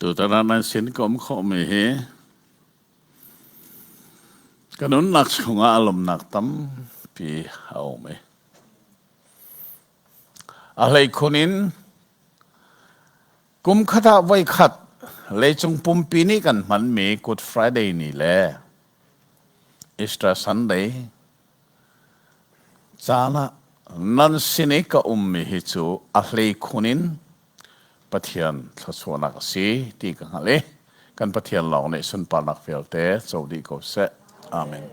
Tutan ah nan sin ka um khawhmi hi ka nunnak chungah a lawmnak tampi a um i a hleikhun in kum khat ah voikhat leicung pumpi nih kan hmanmi Good Friday ni le Easter Sunday caan ah nan sin i ka ummi hi cu a hleikhun in Pathian thluachuahnak a si ti ka hngalh i kan Pathian lawng nih sunparnak vialte co dih ko seh. Amen.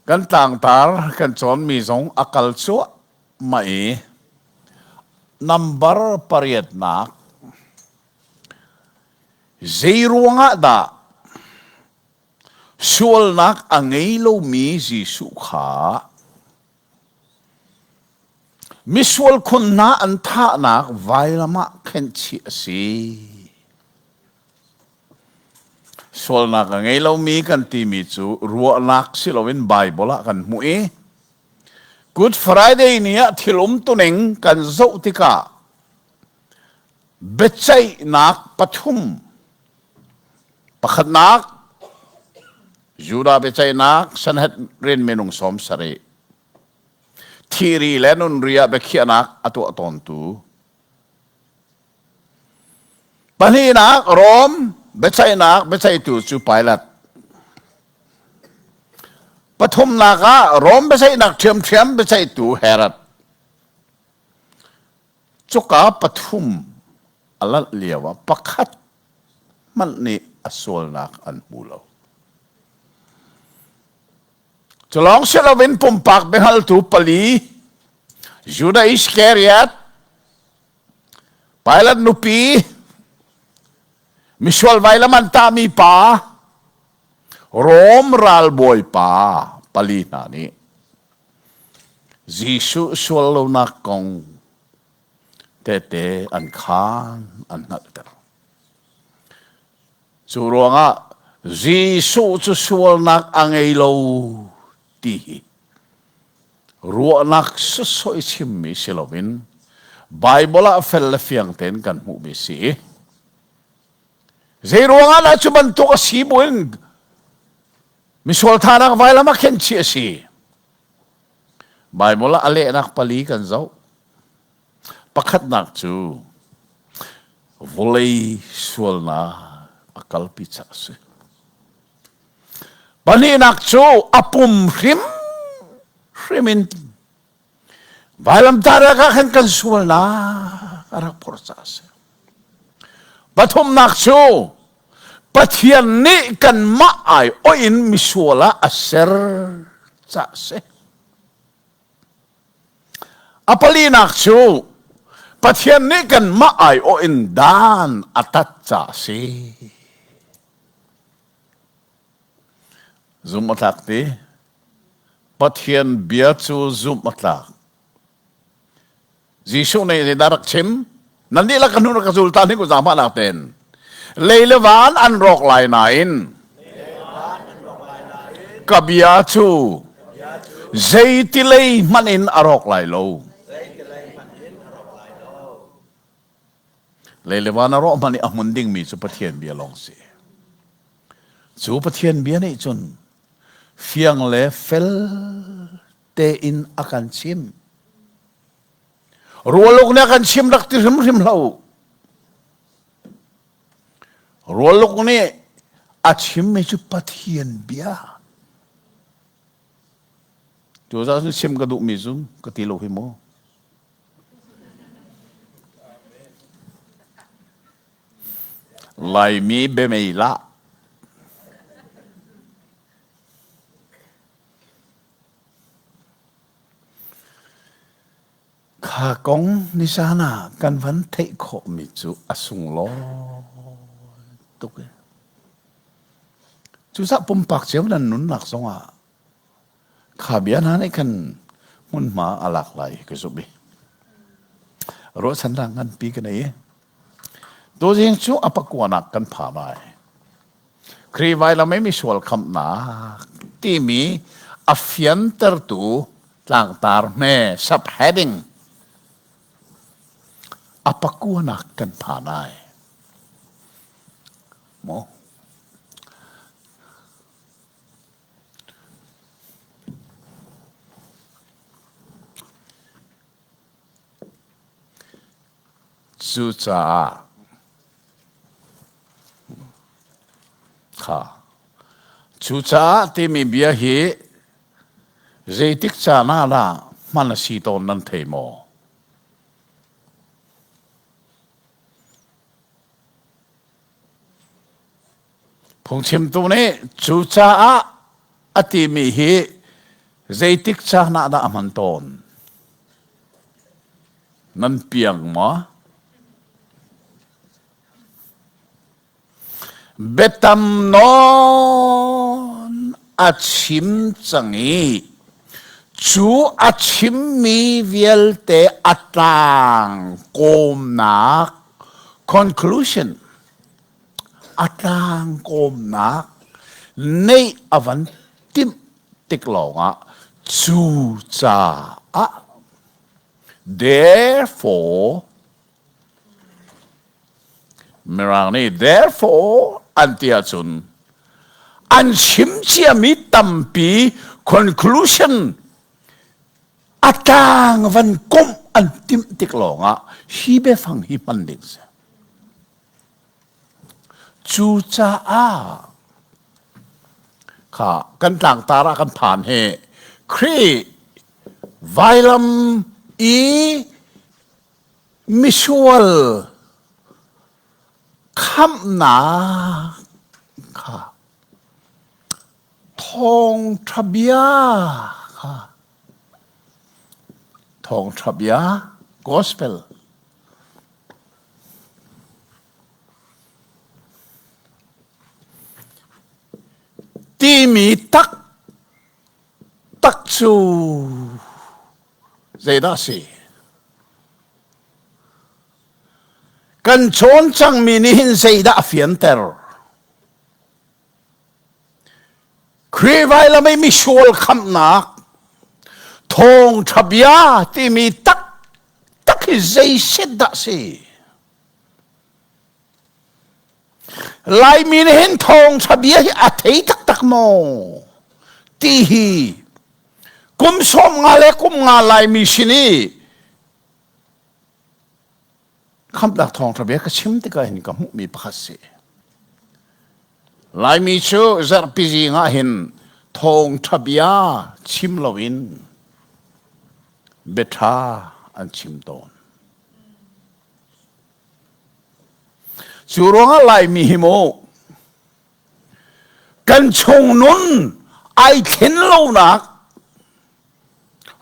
Kan tlangtar kan cawnmi zong a kal cuahmah i nambar pariatnak zei ruangah dah sualnak a ngei lomi Jesuh kha Misual khun hna an thahnak vailam ah khenhchih a si. Sualnak a ngei lomi kan timi cu ruahnak si loin Baibal ah kan hmuh i Good Friday ni ah thil umtuning kan zoh tikah biaceihnak pathum pakhatnak Judah biaceihnak Sanhedrin minung 70 thiri le nunri ah biakhiahnak a tuah tawntu pahnihnak Rom biaceihnak biaceihtu cu Pilat pathumnak ah Rom biaceihnak ṭhiamṭhiam biaceihtu Herod Cuka pathum a lanh lioah pakhat hmanh nih a sualnak an hmu lo. Cu lawng si loin pumpak biahaltu pali Judah Iskariot, Pilate nupi, misual vailam an tahmi pa, Rom ralbawi pa pali hna nih Jesuh sual lonak kong tehte an khaan an hngalhter. Cu ruangah Jesuh cu sualnak a ngei lo ti hi ruahnak sawsawh i chimmi si loin Baibal ah fel le fiang tein kan hmuhmi si. Zei ruangah dah cu bantuk a si buin Misual thanak vailam ah khen chih a si. Baibal ah a lehnak pali kan zoh. Pakhatnak cu vawlei sualnak a kalpi ca a si. Pahnihnak cu a pum hrim hrim in vailamtah ah khan kan sualnak a rak phorh ca a si. Pathumnak cu Pathian nih kanmah aiawh in misual ah a ser ca a si. A palinak cu Pathian nih kanmah aiawh in dan a tat ca a si. Zumh a tlak ti. Pathian bia cu zumh a tlak. Jesuh nih zeidah rak chim? Nan dihlak ka hnu ka zul ta ni ku zaangfahnak tein. Lei le van an rawk lai nain ka bia cu zeiti lei hmanh in a rawk lai lo. Lei le van a rawh hmanh i a hmun dingmi cu Pathian bia lawng si. Cu Pathian bia nih cun fiang le fel tein a kan chim. Rualuk nih a kan chim rak ti hrimhrim hlah u. Rualuk nih a chimmi cu Pathian bia. Cu zah cun chim ka duhmi cu ka ti lo hi mu. Laimi biamei lah. Kha kong nizan ah kan van theih khawhmi cu a sunglawi tuk i cucah pumpak cio nan nunnak zongah kha bia hna nih khan hmunhma a lak lai ka zumh i ruahchannak nganpi ka nei i tuzing cu a pakuanak kan pha lai. Khrih vailam i misual khamhnak timi a fiantertu tlangtar hme subheading a pakuanak kan phan ai. Maw? Cucaah kha cucaah timi bia hi zeitik caan ah dah hman a si tawn nan thei maw? Phungchimtu nih cucaah a timi hi zeitik caan ah dah a hman tawn? Nan piang maw? Biatam nawn a chim cang i cu a chimmi vialte a tlang kawmnak conclusion a tlang kawmnak neih a van timh tik lawngah cu caah therefore Mirang nih therefore an ti ahcun an chim ciami tampi conclusion a tlang van komh an timh tik lawngah hi biafang hi hman ding si. Cucaah kha kan tlangtar ah kan phan hi Khrih vailam i misual khamhnak kha thawngṭha bia kha thawngṭha bia gospel timi tak tak cu zeidah a si? Kan cawn cangmi nih hin zeidah a fianter? Khrih vailam i misual khamhnak thawngṭha bia timi tak tak hi zei set dah si? Laimi nih hin thawngṭha bia hi a thei taktak maw? Ti hi kum 50 le kum nga Laimi sin i khamhnak thawngṭha bia ka chim tikah hin ka hmuhmi pakhat si. Laimi cu zarhpi zing ah hin thawngṭha bia chim loin biaṭha an chim tawn. Cu ruangah Laimi hi mu kan chung nun ai thlen lonak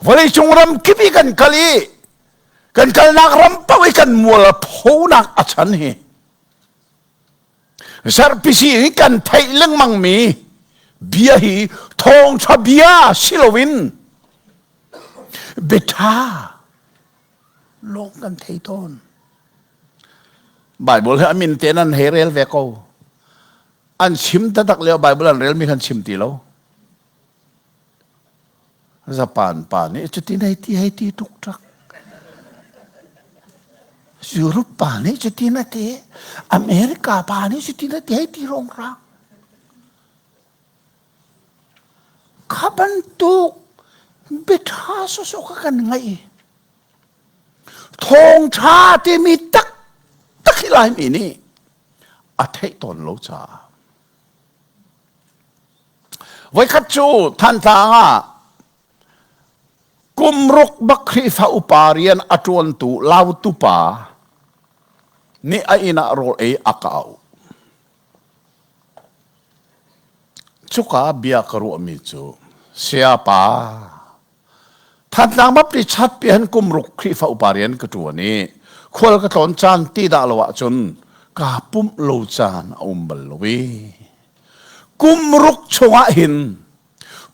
vawleicung ram kip i kan kal i kan kalnak ram paoh i kan mual a phonak a chan hi zarhpisi hi kan theih lengmang mi bia hi thawngṭha bia si loin biaṭha lawng kan thei tawn. Bible hi a min te nan hei rel ve ko. An chim taktak lio Bible an relmi kan chim ti lo. Japan pa nih cutin hei ti hei ti tuk ṭak. Europe pa nih cutin a ti. America pa nih cutin a ti hei ti rongrang. Kha bantuk biaṭha sawsawh kha kan ngaih. Thawngṭha timi taktak hi Laimi nih a theih tawn lo caah. Voikhat cu Thantlang ah kum ruk bak Khrihfa upa rian a ṭuantu Lautu pa nih a inn ah rawl ei a ka auh. Cuka bia ka ruahmi cu sayapa Thantlang Baptist chatpi han kum ruk Khrihfa upa rian ka ṭuan i khual ka tlawn caan ti dah lo ahcun kaa pumh lo caan a um bal lo i kum ruk chungah hin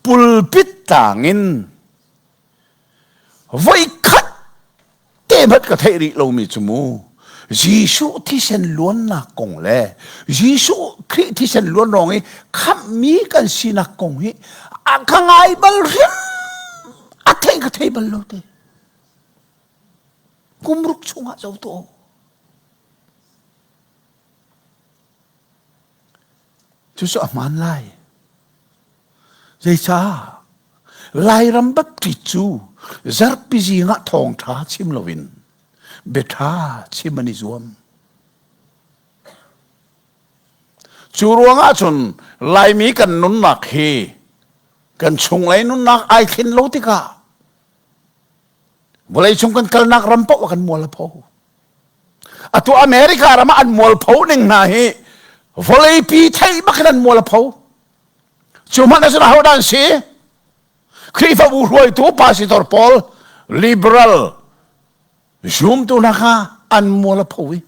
pulpit tlang in voikhat te hmanh ka theih rih lomi cu mu Jesuh thisen luannak kong le Jesuh Khrih thisen luan ruang i khamhmi kan sinak kong hi a ka ngai bal hrim a thei ka thei bal lo te kum ruk chungah zo to. Cucu a hmaan lai. Zeicah? Lairam Baptist cu zarhpi zing ah thawngṭha chim loin biaṭha chim an i zuam. Cu ruangah cun Laimi kan nunnak hi kan chunglei nunnak ai thlen lo tikah vawleicung kan kalnak ram paoh ah kan mual a pho. Atu America ram ah an mualpho ning hna hi vawleipi theih bak in an mual a pho. Cu hmanh ahcun ahodah an si? Khrihfabu hruaitu pastor pawl liberal zumtu hna kha an mual a pho i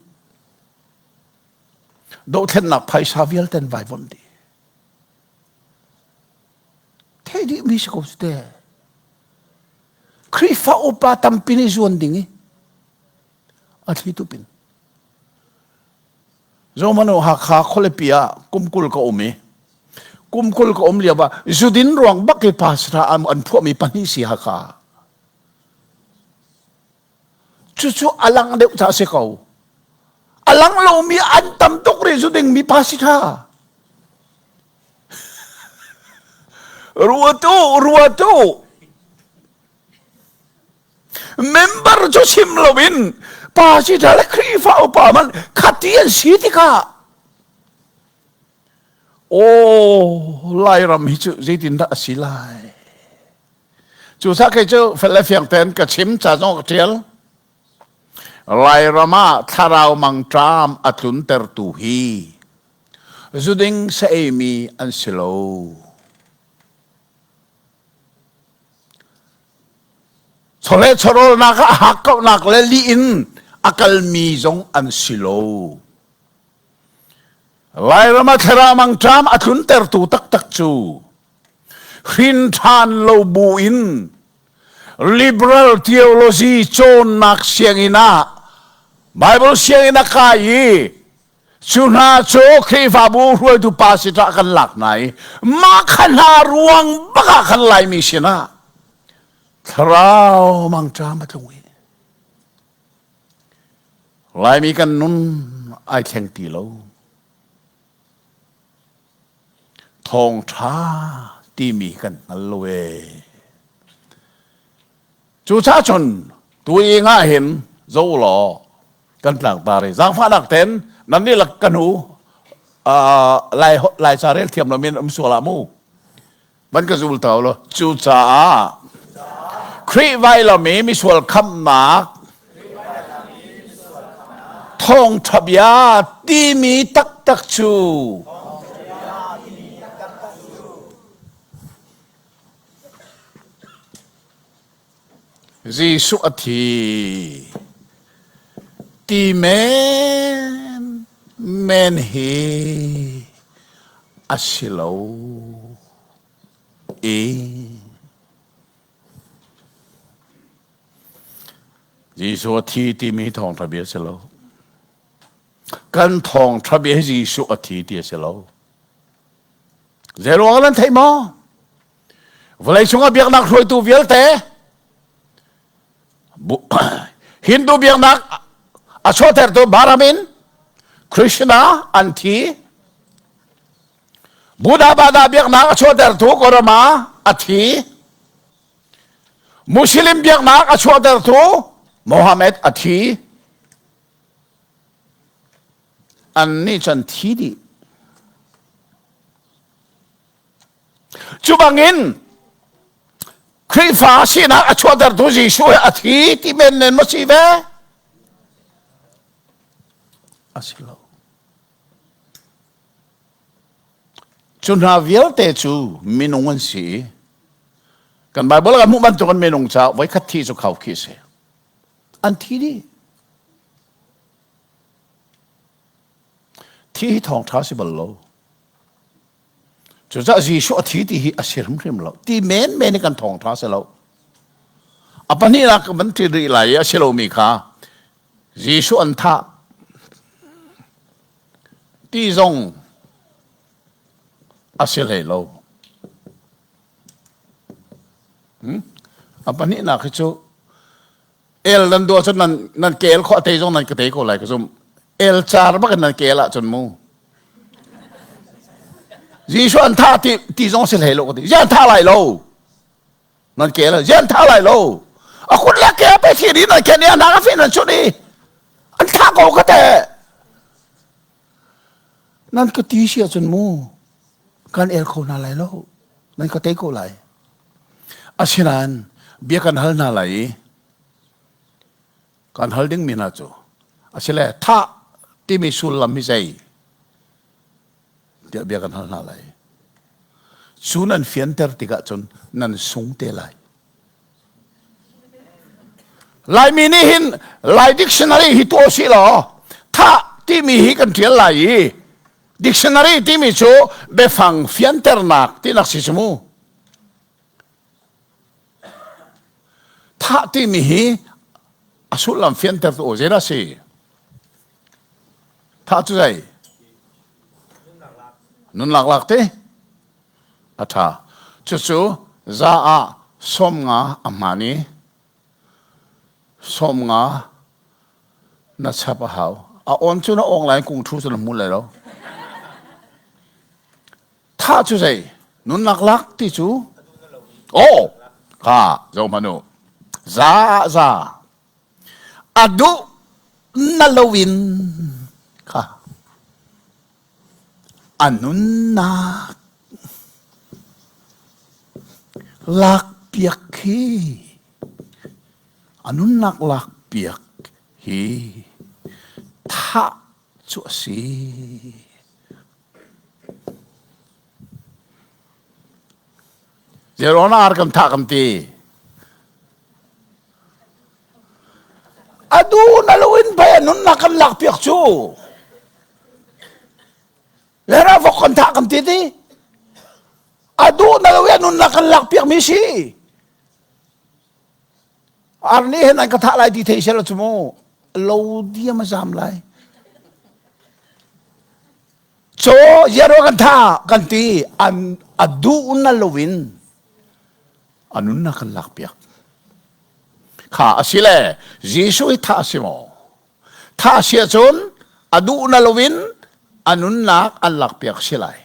dohthlennak phaisa vialte an vaivuanh dih. Theih dih mi si ko cu te. Khrihfa upa tampi nih zuan ding i a thli tup in. Zohmanh Hakha khualipi ah kum 20 ka um i kum 20 ka um lio ah zudin ruang bak i pastor an phuahmi pahnih si Hakha. Cucu a lang deuh ca si ko. A lang lomi an tam tuk rih zu dingmi pastor. Ruatu, ruatu. Member cu chim loin pastor le Khrihfa upa man khati an si tikah aw Lairam hi cu zeitindah a si lai? Cucaah kei cu fel le fiang tein ka chim ca zong ka ṭial. Lairam ah thlarau mangṭam a tluntertu hi zuding sa eimi an si lo. Chawleh chawhrawlnak ah hakkauhnak le lih in a kalmi zong an si lo. Lairam ah thlarau mangṭam a tluntertu taktak cu hrin ṭhan lo bu in liberal theology cawnnak sianginn ah Bible sianginn a kai i cu hna cu Khrihfabu hruaitu pa si ṭah kan lak hna i mah kha hna ruang bak ah khan Laimi sinah thlarau mangṭam a tlung i Laimi kan nun ai thleng ti lo. Thawngṭha timi kan hngal lo ee. Cucaah cun tu ing ah hin zo law kan tlangtar i zaangfahnak ten nan nih lak kan hu lai lai ca rel thiam lomi um sual ah mu van ka zul tau lo cucaah Khrih vailam i misual khamhnak thawngṭha bia timi taktak cu Jesuh a thi ti men men hi a si lo i Jesuh a thi timi thawngṭha bia a si lo. Kan thawngṭha bia hi Jesuh a thi ti a si lo. Zeiruang nan theih maw? Vawleicung ah biaknak hruaitu vialte Hindu biaknak a chuahtertu Brahmin, Krishna an thi. Buddha Bada biaknak a chuahtertu Gautama a thi. Muslim biaknak a chuahtertu Mohammed a thi. Annih cu an thi dih. Cu bangin Khrihfa sinak a chuahtertu Jesuh hi a thi ti men nen maw si ve? A si lo. Cu hna vialte cu minung an si i kan Bible kan hmuh bantukin minung ca voikhat thi cu khau khi a si. An thi dih. Thi hi thawngṭha si bal lo. Cucaah Jesuh a thi ti hi a si hrimhrim lo. Ti menmen hi kan thawngṭha si lo. A pahnihnak ka van ṭin rih lai i a si lomi kha Jesuh an thah ti zong a si hlei lo. Hmm? A pahnihnak hi cu el nan duh ahcun nan nan kel khawh a tei zong nan ka tei ko lai ka zum. El car bak in nan kel ahcun mu. Jesuh an thah ti, ti zong si hlei lo ka ti. Zian thah lai lo. Nan ke lo. Zian thah lai lo. A kut le ke pe thi ri nan ken i a nak a fin an chun i an thah ko ka te. Nan ka ti si ahcun mu kan el kho hna lai lo. Nan ka tei ko lai. Asinain bia kan hal hna lai i kan hal dingmi hna cu asile thah timi sullam hi zei tiah bia kan hal hna lai. Cu nan fianter tikah cun nan sung te lai. Laimi nih hin Lai dictionary hi tuah si law thah timi hi kan ṭial lai i dictionary timi cu biafang fianternak tinak si cu mu. Thah timi hi a sullam fiantertu aw zeidah si? Thah cu zei? Nunnak lak te? A ṭha. Cucu za ah 50 a hmaan i 50 na chap a hau. A awn cu na awng lai kung ṭhu cu na hmu lai lo. Thah cu zei? Nunnak lak ti cu? Oh, ka zo hmanh u. Za ah za. A duh na loin kha a nunnak lakpiak hi a nunnak lakpiak hi thah cu a si. Zeruang ar kan thah kan ti. A duh na loin pei a nunnak kan lakpiak cu. Le ra vok kan thah kan ti ti. A duh na lo i a nunnak kan lakpiak mi si. Ar nih hin an ka thah lai ti thei sel cu mu. Lo diam a zam lai. Caw ziaro kan tha kan ti an a duh na loin a nunnak kan lakpiak. Kha a si le Jesuh hi thah a si maw? Thah si ahcun a duh na loin a nunnak an lakpiak si lai.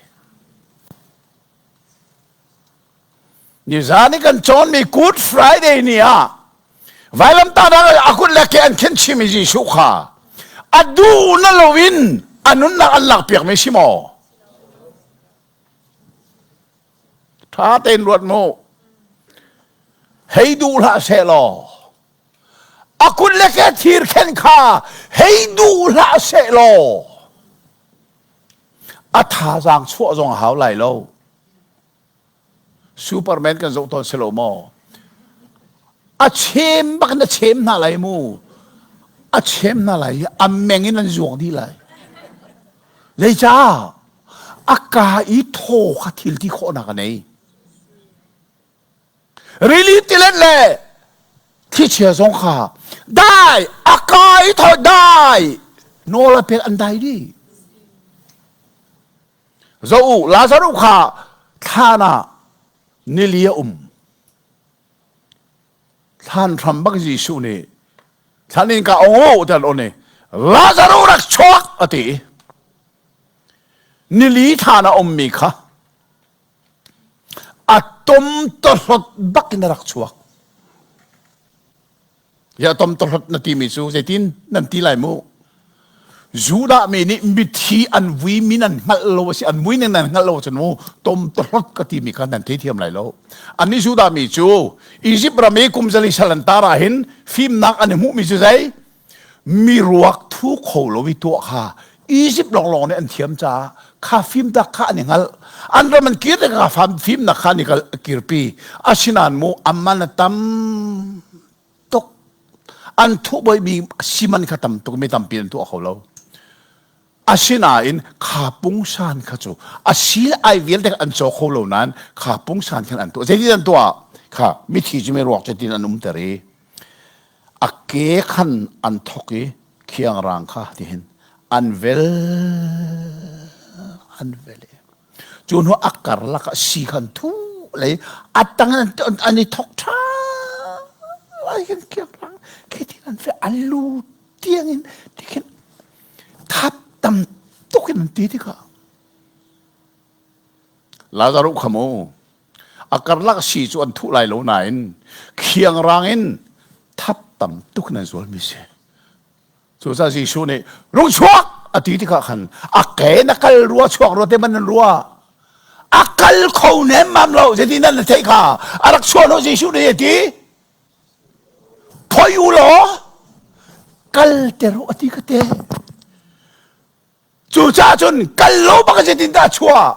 Nizan i kan cawnmi Good Friday ni ah vailamtahnak a kut le ke an khen chimi Jesuh kha a duh na loin a nunnak an lakpiakmi si maw? Ṭha tein ruat mu. Hei duh hlah seh law a kut le ke thir khen kha hei duh hlah seh law a thazaang chuah zong a hau lai lo. Superman kan zoh tawn si lo maw? A chem bak in a chem hna lai mu. A chem hna lai i a meng in an zuang dih lai. Zeicah? A ka i thaw kha thil ti khawhnak a nei. Rili tilet le thlichia zong kha dai a ka i thaw dai nawl a pek an dai dih. Zoh u, Lazaruh kha thlan ah nili a um. Thlan hram bak Jesuh nih thlan in ka ong u tiah an on i Lazaruh rak chuak a ti. Nili thlan a ummi kha a tom tohlot bak in a rak chuak. Ya tom tohlot na timi cu zeitin nan ti lai mu? Judah mi nih mithi an vui mi nan hngalh lo a si an vui ning nan hngalh lo cun mu tom tohlot ka timi kha nan theithiam lai lo. Annih Judah mi cu Egypt ram i kum zali sal an tar ah hin fimnak an i hmuhmi cu zei? Mi ruak thu kho lo i tuah kha Egypt lawnglawng nih an thiam caah kha fimnak kha an i hngalh. An ram an kir tikah kha fimnak kha an i kirpi. Asinain mu amman a tam tuk. An thuh boimi siman kha tam tuk mi tampi an tuah kho lo. Asinain kha pungsan kha cu a sil ai vialte an caw kho lo nain kha pungsan khan an tuah. Zeitin an tuah? Kha mithi cu mi ruak cutin an umter i a ke khan an thok i khiangrang kha tihin an vel an vel i cu hnu a karlak ah si khan thu lei a tang an an i thok ṭha lai khin khiangrang khi tin an fe an lu tiang in tikhin thap tam tuk in an ti tikah. Lazaruh kha mu a karlak si cu an thuh lai lo nain khiangrang in thap tam tuk nan zualmi si. Cucaah Jesuh nih rung chuak a ti tikah khan a ke na kal rua chuak rua te man nan rua a kal kho nemmam lo zeiti nan na theih kha a rak chuah lo Jesuh nih a ti phoi u law kal ter u a ti ka te Cucaah cun kal lo bak zeitindah a chuah?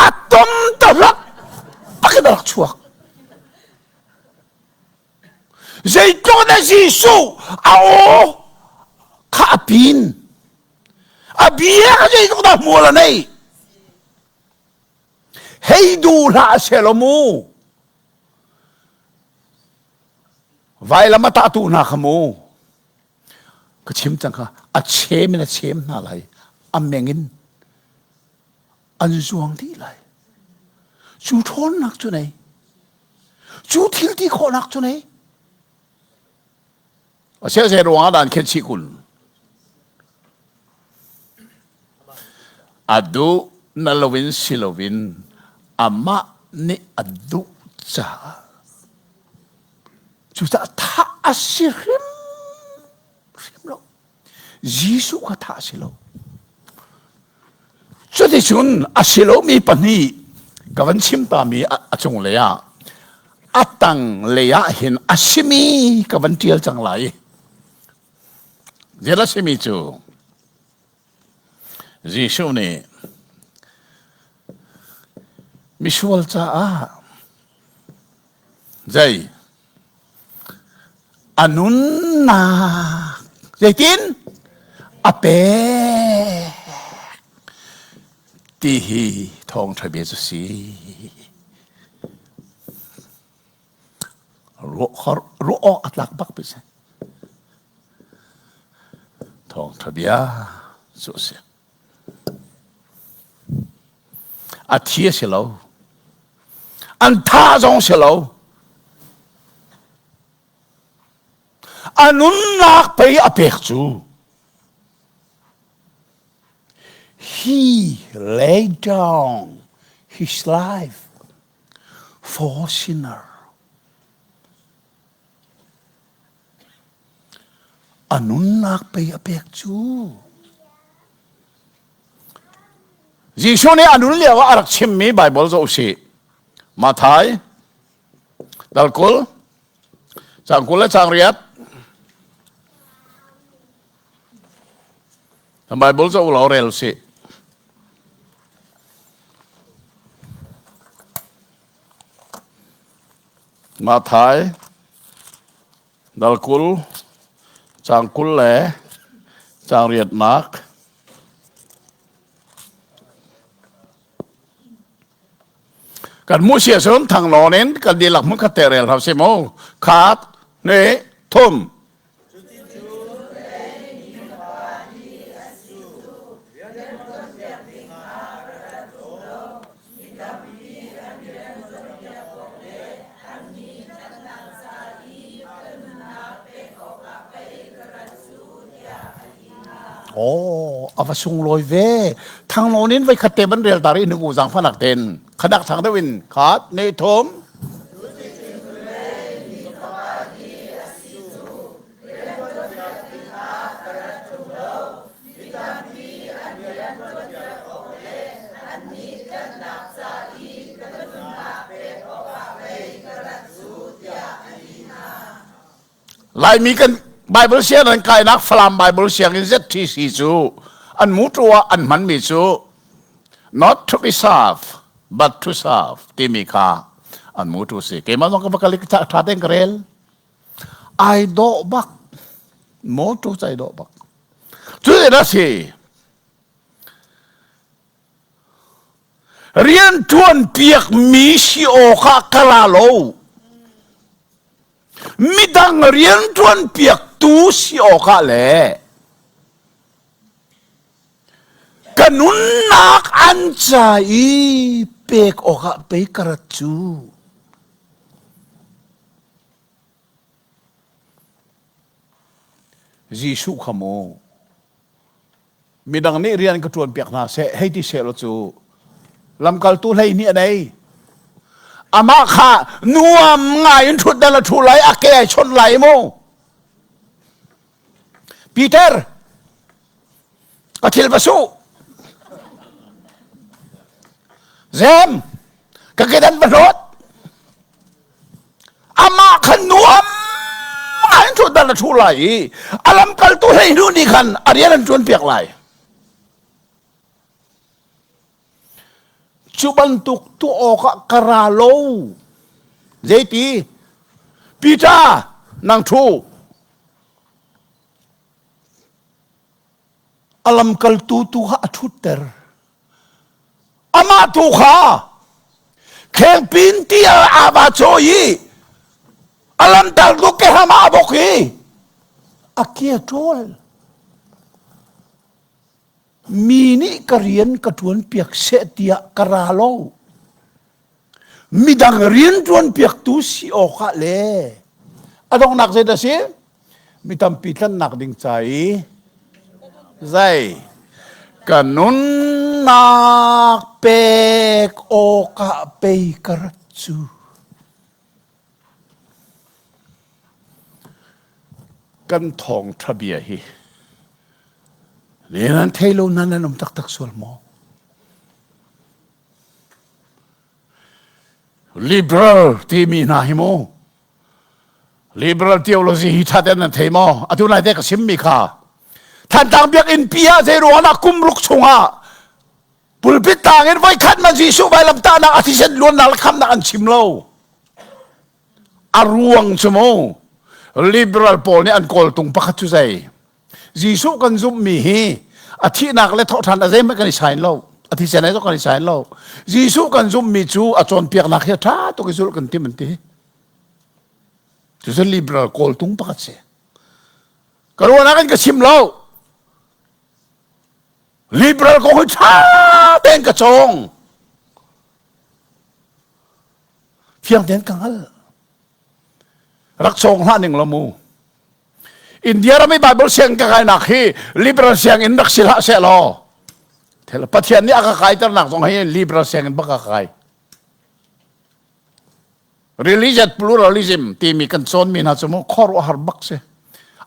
A tom ta rak bakin a rak chuak. Zeitluk na Jesuh a aw kha a pin. A bia kha zeitluk dah hmual a nei. Hei duh hlah selaw mu. Vailam a tahtu hna kha mu. Ka chim cang kha a chem in a chem hna lai a meng in an zuang dih lai cu ṭhawnnak cu nei cu thil ti khawhnak cu nei a sia zei ruangah dah an khen chih kun a duh na loin si loin amah nih a duh caah Cucaah thah a si hrimhrim lo. Jesuh kha thah a si lo. Cuticun a si lomi pahnih ka van chim tami a cunglei ah a tanglei ah hin a simi ka van ṭial cang lai. Zeidah a simi cu Jesuh nih misual caah Zei? A nunnak zeitin? A pek ti hi thawngṭha bia cu si. Ruah awk a tlak bak si. Thawngṭha bia cu a si. A thi a si lo. An tha zong si lo. A nunnak pei a pek cu. He laid down his life for sinner. A nunnak pei a pek cu. Jesuh nih a nun lio ah a rak chimmi Baibal zoh usih. Matthai dal 20 caang 20 le caang riat. Baibal zoh law rel usih. Matthai dal 20 caang 20 le caang riatnak. Kan mu sia sun thang nawn in kan dihlak hmun khat te rel hau si mu. Khat, hnih, thum. Oh, a va sunglawi ve. Thanglawn in voi khat te ban rel tar i nugu zang fanak ten. Khadak thang deuh in khat ne thom. Laimi kan Bible sianginn kainak Falam Bible sianginn ZTC cu an motto ah an hmanmi cu not to be served but to serve timi kha an motto si. Keimah zong ka va kal i ṭha tein ka rel. Ai dawh bak. Motto cu ai dawh bak. Cu a si. Rianṭuan piakmi si awkah ka ra lo. Midang rianṭuan piaktu si awkah le ka nunnak an ca i pek awkah pei ka rat cu. Jesuh kha mu midang nih rian ka ṭuan piak hna seh hei ti seh law cu. Lamkaltu 12 a nei. Amah kha nuam ngai in ṭhutdan a ṭhu lai, a ke ai chawnh lai mu. Peter, ka thil va su. Zem, ka kedan va hlawt. Amah kha nuam ngai in ṭhutdan a ṭhu lai i a lamkaltu 12 nih khan a rian an ṭuan piak lai. Cu bantuk tuah awkah ka ra lo. Zeiti? Peter, nang ṭhu. A lamkaltu tu kha a ṭhutter. Amah tu kha khengpin ti ah aa va cawi i a lamkaltu kehram ah a bawk i a ke a ṭawl. Mi nih ka rian ka ṭuan piak seh tiah ka ra lo. Midang rian ṭuan piaktu si awkah le a donghnak zeidah a si? Mi tampi tlanhnak ding ca i zei ka nunnak pek awkah pei ka rat cu. Kan thawngṭha bia hi le nan thei lo nan nan um taktak sual maw? Liberal timi hna hi mu liberal theology hi ṭha tein nan thei maw? Atu lai te ka chimmi kha Thantlang biakinn pi ah zei ruangah kum ruk chungah pulpit tang in voikhat man Jesuh vailamtahnak a thisen luannak le khamnak an chim lo. A ruang cu mu liberal pawl nih an kawltung pakhat cu zei Jesuh kan zumhmi hi a thihnak le thawhṭhan a zeihmanh kan i sain lo a thisen ai kan i sain lo Jesuh kan zumhmi cu a cawnpiaknak hi a ṭha tuk i zulh kan tim an ti cucu liberal kawltung pakhat si ka ruahnak in ka chim lo liberal kong hi ṭha tein ka cawng fiang tein ka hngal rak cawng hlah ning lo mu India ram i Bible siang ka kainak hi liberal sianginn rak si hlah seh law Pathian nih a ka kaiternak zong hi liberal sianginn bak ka kai religion pluralism timi kan cawnmi hna cu mu khuaruahhar bak si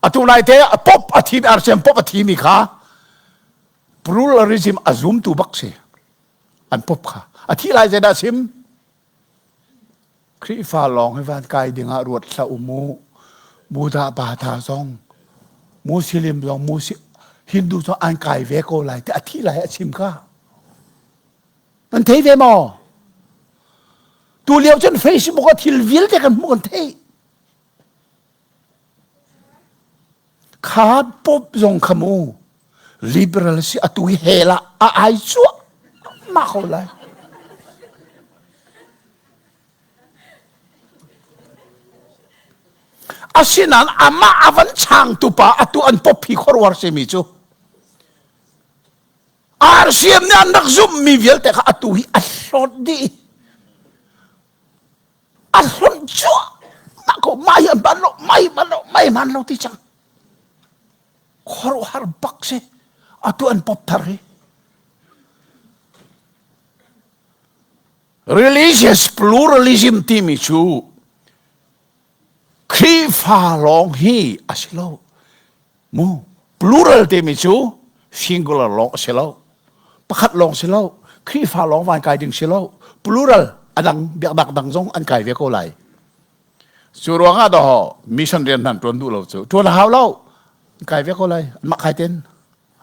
atu lai te pop a thi RCM pop a thimi kha pluralism a zumtu bak si an pop kha a thi lai zeidah sim Khrihfa lawng hi van kai ding ah ruat hlah u mu Buddha Bata zong Muslim zong Musi Hindu zong an kai ve ko lai ti a thi lai a chim kha Nan thei ve maw? Tu lio cun Facebook ah thil vialte kan hmuh kan theih. Kha pop zong kha mu liberal si atu hi hell ah a ai cuah mah ko lai. Asinain amah a van changtu pa atu an pop hi khuaruahhar simi cu RCM nih an rak zumhmi vialte kha atu hi a hlawt dih. A hlonh cuahmah ko. Mah hi an hman lo, mah hi hman lo, mah hi hman lo ti cang. Khuaruahhar bak si. Atu an pop thar hi. Religious pluralism timi cu Khrihfa lawng hi a si lo. Mu plural timi cu singular lawng a si lo. Pakhat lawng si lo. Khrihfa lawng van kai ding si lo. Plural a dang biaknak dang zong an kai ve ko lai. Cu ruangah dawh mission rian hnan tuan duh lo cu tuan a hau lo. Kai ve ko lai. Anmah kai ten.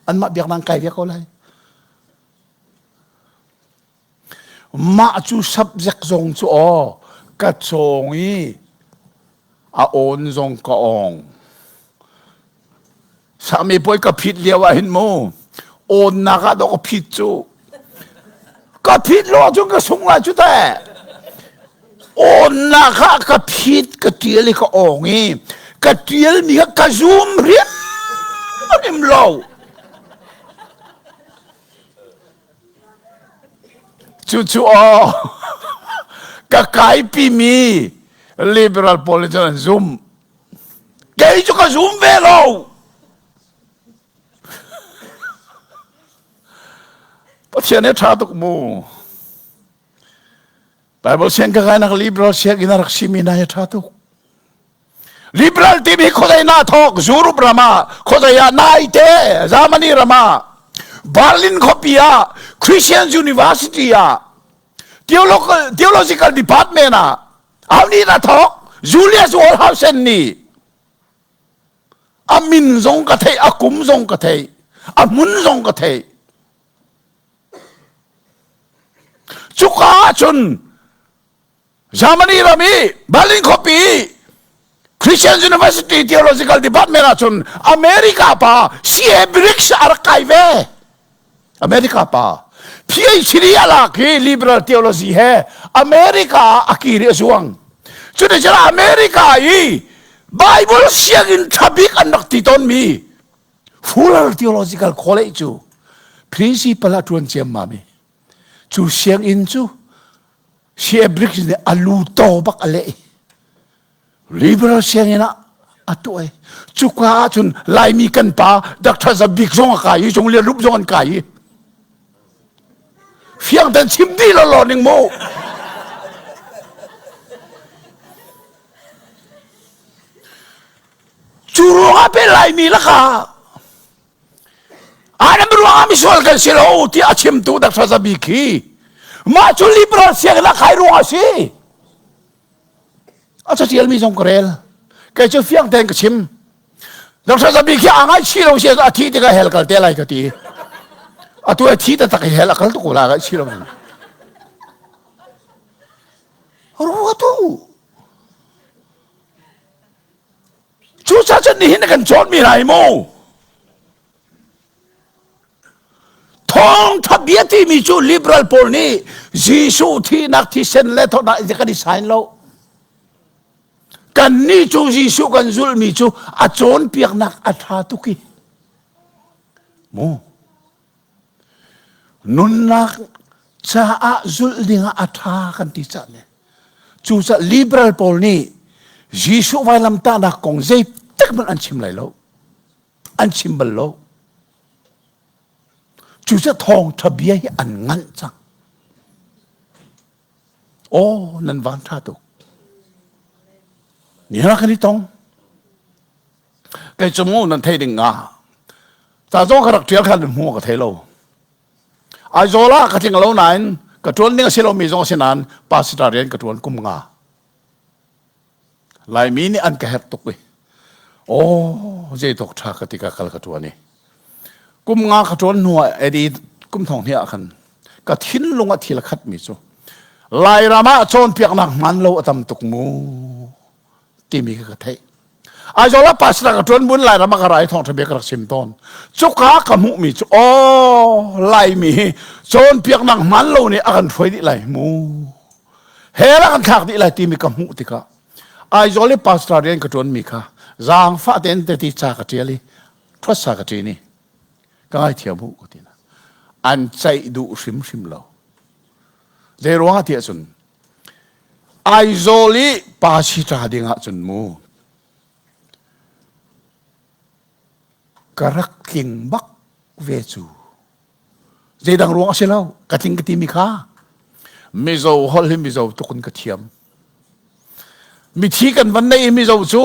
Anmah biaknak kai ve ko lai. Mah cu subject zong cu aw ka cawng i a awn zong ka awng. Sami puai ka phit lio ah hin mu awnnak ah dawh ka phit cu. Ka phit lo ahcun ka sung lai cu teh. Awnnak ah ka phit ka ṭial i ka awng i ka ṭialmi kha ka zum hrimhrim lo. Cucu aw ka kaipimi liberal pawl nih cun an zumh. Kei cu ka zum ve lo. Pathian he ṭha tuk mu. Bible siang ka kainak liberal sianginn a rak simi na hi ṭha tuk. Liberal timi khuazei na thawk Europe ram ah khuazei ah naite Germany ram ah Berlin khuapi ah Christian University ah Theological Department ah aho nih dah thawk Julius Wallhausen nih a min zong ka theih a kum zong ka theih a hmun zong ka theih cuka ahcun Germany ram i Berlin khuapi Christian University Theological Department ahcun America pa C.A. Briggs a rak kai ve. America pa PhD a lak hi liberal theology he America ah a kir i a zuang. Cuticun America i Bible sianginn ṭha bik an rak ti tawnmi Fuller Theological College cu principal a ṭuan ciammam i cu sianginn cu C.A. Briggs nih a lu taw bak a leh i liberal sianginn ah a tuah i cuka ahcun Laimi kan pa Dr. Za Bik zong a kai i Cung Lian Rup zong an kai i fiang ten chim dih law ning mu cu ruangah pe Laimi lakah Adam ruangah misual kan si lo tiah a chimtu Dr. Za Bik hi mah cu liberal sianginn ah kai ruang a si. A catialmi zong ka rel. Kei cu fiang tein ka chim. Dr. Za Bik hi aa ngaihchih lo si a thih tikah hell kal te lai ka ti. Atu a thi taktak hi hell a kal tuk ko la ngaihchih lo. Ruatu. Cucaah cun nihin na kan cawnmi hna hi mu thawngtha bia timi cu liberal pawl nih Jesuh thihnak thisen le thawhnak in kan i sign lo. Kannih cu Jesuh kan zulhmi cu a cawnpiaknak a ṭha tuk i mu Nunnak caah zulh dingah a ṭha kan ti cah le cucaah liberal pawl nih Jesuh vailamtahnak kong zeitik hmanh an chim lai lo. An chim bal lo. Cucaah thawngṭha bia hi an nganh cang. Aw, nan van ṭha tuk. Ni kan i tong. Kei cu mu nan thei ding nga. Ta zong ka rak ṭial khan hmu ka thei lo. Aizawl ah ka tling lo nain ka ṭuan ding a si lomi zong a si nain pastor rian ka ṭuan kum nga. Laimi nih an ka herh tuk i aw zeitluk ṭha ka ti ka kal ka ṭuan i kum nga ka ṭuan hnu ah Eddie kum thong hnih ah khan ka thinlung ah thil a khatmi cu Lairam ah cawnpiaknak hmaan lo a tam tuk mu timi ka ka theih. Aizawl ah pastor ka ṭuan buin Lairam ah ka ra i thawngṭha bia ka rak chim tawn. Cuka ka hmuhmi cu aw Laimi hi cawnpiaknak hmaan lo nih a kan hruai dih lai mu. Hell a kan thlak dih lai timi ka hmuh tikah Aizawl i pastor rian ka ṭuanmi kha zaangfah tein teti ca ka ṭial i ṭhuatsa ka ṭin i ka ngaithiam u ka ti hna. An ceih duh hrimhrim lo. Zei ruangah tiah cun Aizawl i pa si ṭa ding ahcun mu ka rak tling bak ve cu. Zeidang ruang a si lo, ka tling ka timi kha. Mizo holh hi Mizo tuk in ka thiam. Mithi kan van nei i Mizo cu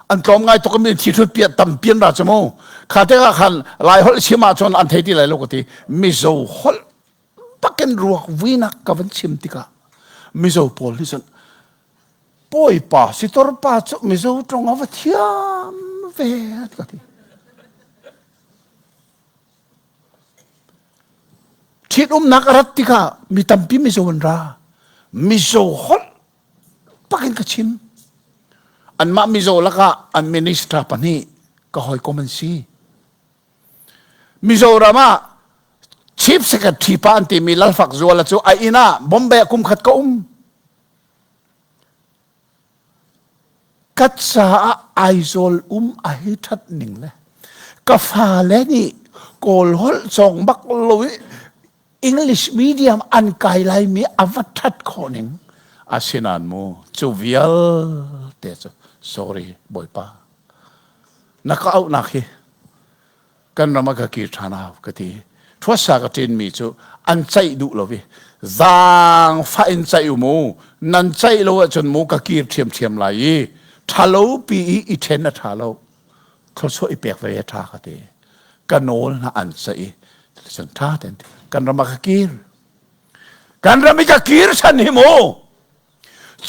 an tlawm ngai tuk mi thi thut pian tam pian ra cu mu. Kha te ah khan Lai holh chim ahcun an thei ti lai lo ka ti. Mizo holh bakin ruak vuinak ka van chim tikah Mizo pawl nih cun Bawipa sitor pa cu Mizo ṭong a va thiam ve an ka ti. Ṭhitumnak a rat tikah mi tampi Mizo an ra. Mizo holh bakin ka chim. Anmah Mizo lakah an minister pahnih ka hawikom an si. Mizoram ah Chief Secretary pa an timi Lalfak Zuala cu a inn ah Bombay ah kum khat ka um. Ka caah Aizawl um a hi ṭhat ning le ka fale nih Kawl holh cawng bak lo i English medium an kai laimi a va ṭhat khawh ning. Asinain mu cu vialte cu sorry Bawipa na ka auhnak hi kan ram ah ka kir ṭhan au ka ti. Ṭhuatsa ka ṭinmi cu an ceih duh lo i zaangfah in ceih u mu nan ceih lo ahcun mu ka kir ṭhiamṭhiam lai i ṭhalo pi i i ṭhen a ṭha lo thluachuah i pek ve a ṭha ka ti ka nawl hna an ceih i cun ṭha ten kan ram ah ka kir kan ram i ka kir chan hi mu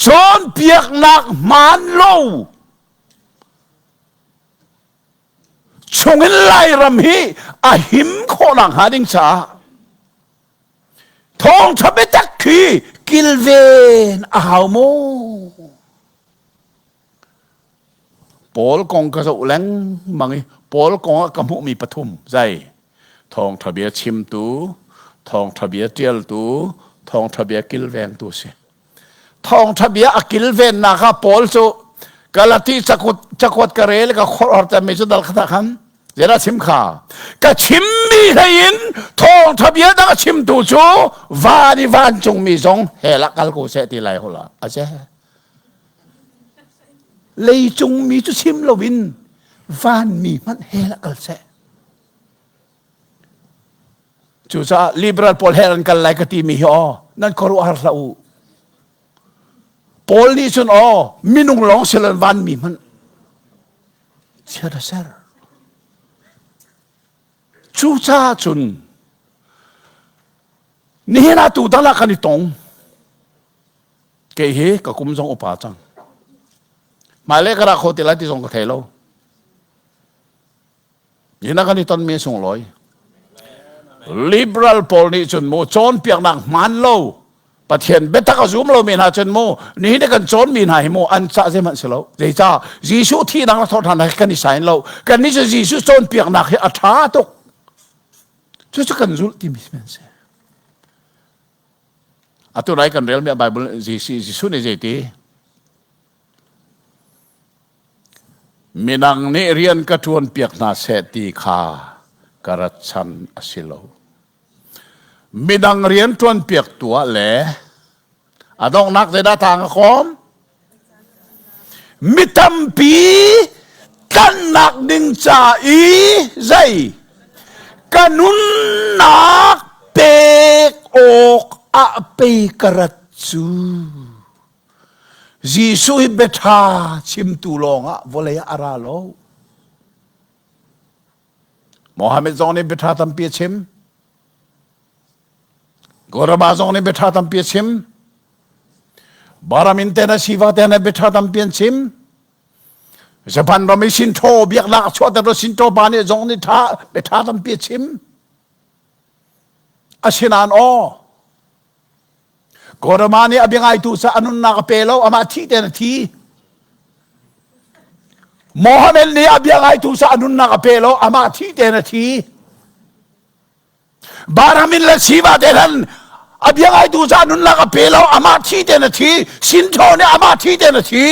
cawnpiaknak hmaan lo chungin Lairam hi a him khawhnak hnga ding caah thawngṭha biatak khi kilven a hau maw? Paul kong ka zoh lengmang i Paul kong ah ka hmuhmi pathum zai thawngṭha bia chimtu, thawngṭha bia ṭialtu, thawngṭha bia kilvengtu si. Thawngṭha bia a kilvennak ah Paul cu Galati cakuat cakuat ka rel ka khor mi cu dal khat ah khan zeidah chim kha ka chimmi hlei in thawngṭha bia dang a chimtu cu van i vancungmi zong hell ah kal ko seh ti lai hola a che leicung mi cu chim loin vanmi hmanh hell ah kal seh Cucaah liberal pawl he an kal lai ka timi hi aw nan khuaruahhar hlah u. Paul nih cun aw minung lawng siloin vanmi hmanh chiat a ser. Cucaah cun nihin ah tu dal ah kan i tong. Kei hi ka kum zong upa cang. Hmailei ka ra kho ti lai ti zong ka thei lo. Nihin ah kan i tonmi a sunglawi. Liberal pawl nih cun mu cawnpiaknak hmaan lo Pathian biatak a zum lomi hna cun mu nihin i kan cawnmi hna hi mu an cah zeihmanh si lo. Zeicah Jesuh thihnak le thawhṭhannak hi kan i sain lo. Kannih cu Jesuh cawnpiaknak hi a ṭha tuk. Cucu kan zulh timi si si. Atu lai kan relmi a Bible Jesuh nih zeiti? Midang nih rian ka ṭuanpiak hna seh ti kha ka rat chan a si lo. Midang rian ṭuanpiak tu ah le a donghnak zeidah tang a kawm? Mi tampi tlanhnak ding ca i zei ka nunnak pek awk ah pei ka rat cu. Jesuh hi biaṭha chimtu lawngah vawlei ah a ra lo. Mohammed zong nih biaṭha tampi a chim. Goraba zong nih biaṭha tampi a chim. Baramin te na Siva te na biaṭha tampi an chim. Japan ram i Shinto biaknak a chuahter lo Shinto pa nih zong nih ṭha biaṭha tampi a chim. Asinain aw Gautama nih a biangaitu ca a nunnak a pe lo, amah thih tein a thi. Mohammed nih a biangaitu ca a nunnak a pe lo, amah thih tein a thi. Baramin le Shiva te hlan a biangaitu ca nunnak a pe lo, amah thi tein a thi. Sintho nih amah thi tein a thi.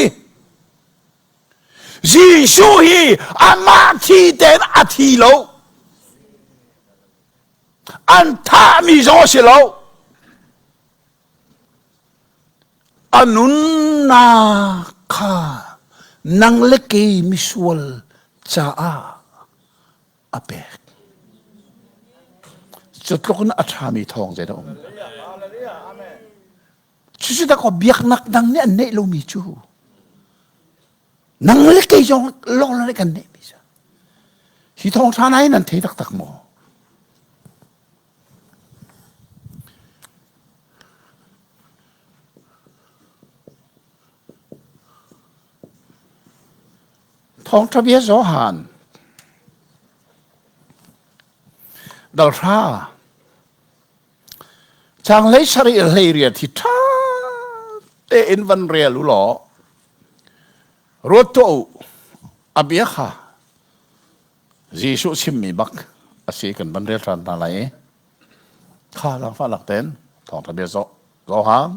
Jesuh hi amah thi tein a thi lo. An thahmi zong a si lo. A nunnak kha nang le kei misual caah a pek. Cu tluk in a ṭhami thawng zeidah um. Cucu dah biaknak dang nih an neih lomi cu. Nang le kei zong lawng le kan neihmi cu. Hi thawngṭha hna hi nan thei taktak maw? Thawngṭha bia Johan dal hra Chang hlei sarih hlei riat hi ṭha tein van rel u law ruat tuah u a bia kha Jesuh chimmi bak a si kan van rel ṭhan hna lai i kha zaangfah lak tein thawngṭha bia Johan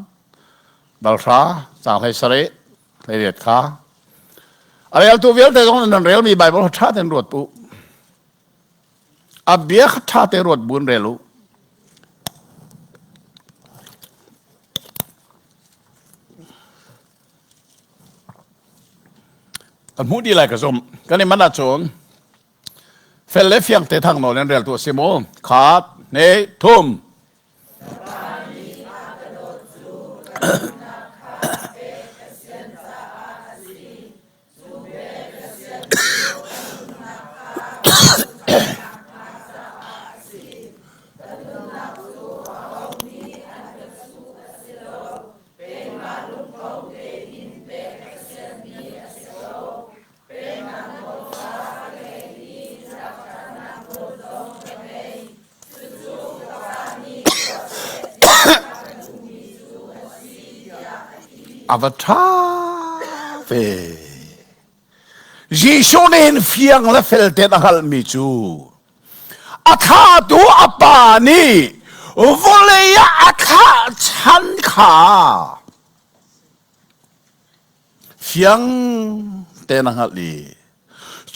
dal hra chang hlei sarih hlei riat kha a reltu vialte zong nan relmi Bible kha ṭha tein ruat u A bia kha ṭha te ruat buin rel u. Kan hmuh dih lai ka zumh. Kan i man ahcun fel le fiang te thang nawl in rel tu a si mu. Khat. Ne thum. A va ṭha ve. Jesuh nih hin fiang le fel tein a hngalhmi cu a thlatu a pa nih vawlei ah a thlah chan kha Fiang tein a hngalh i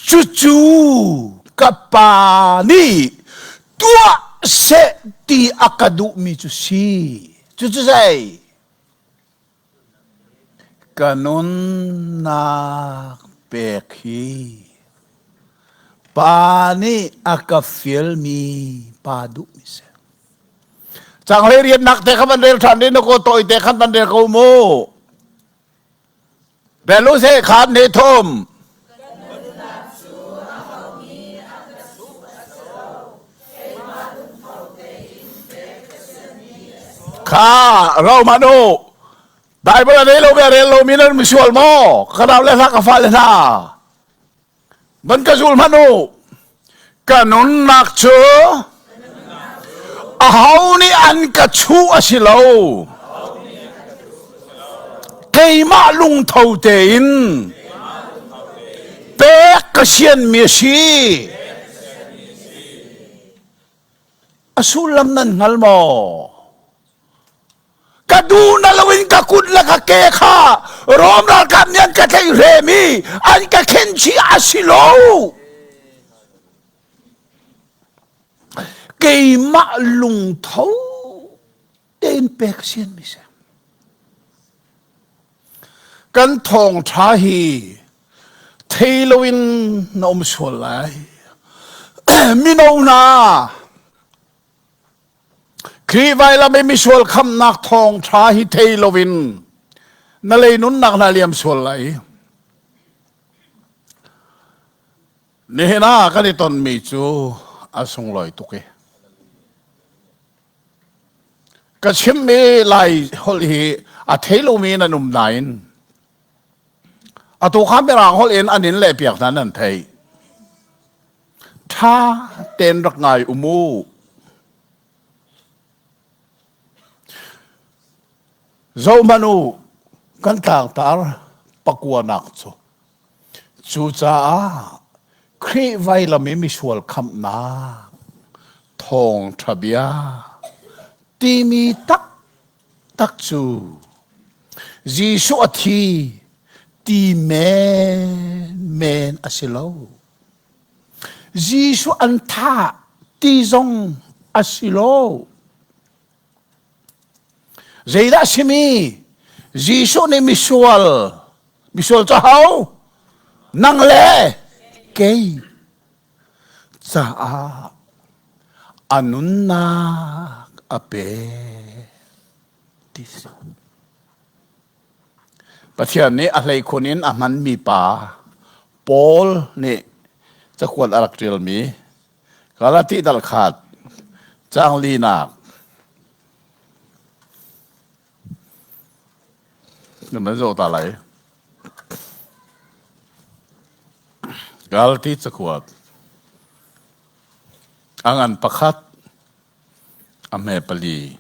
cucu ka pa nih tuah seh ti a ka duhmi cu si. Cucu zei? Ka nunnak pek hi pa nih a ka fialmi pa duhmi si. Changlei riannak te kha van rel ṭhan ding na ko tawi te khan van rel ko mu. Belu se khan ne thum. Kha Romanu Bible a rel lo mi a rel lo mi nan misual maw? Ka nau le hna ka fa le hna. Van ka zul hmanh u. Ka nunnak cu aho nih an ka chuh a si lo. Keimah lungtho tein pek ka sianmi a si. A sullam nan hngal maw? Ka duh na loin ka kut le ka ke kha Rom ralkap nih an ka tlaih hrem i an ka khen chih a si lo. Keimah lungtho tein pek sian mi si. Kan thawngṭha hi thei loin na um sual lai. Mino hna, Khrih vailam i misual khamnak thawngṭha hi thei loin na lei nunnak na liam sual lai. Nihin ah kan i tonmi cu a sunglawi tuk i ka chimmi Lai holh hi a thei lomi nan um nain atu kha Mirang holh in an in lehpiak hna nan theih. Ṭha tein rak ngai um u. Zohhmanh u, kan tlangtar pakuanak cu. Cucaah Khrih vailam i misual khamhnak thawngṭha bia timi taktak cu Jesuh a thi ti menmen a si lo. Jesuh an thah ti zong a si lo. Zeidah a simi? Jesuh nih misual, misual cu ho? Nang le kei caah a nunnak a pe ti si. Pathian nih a hleikhun in a hmanmi pa Paul nih cakuat a rak ṭialmi Galati dal khat caang linak nan zoh ta lai. Galati cakuat a ngan pakhat a hme pali.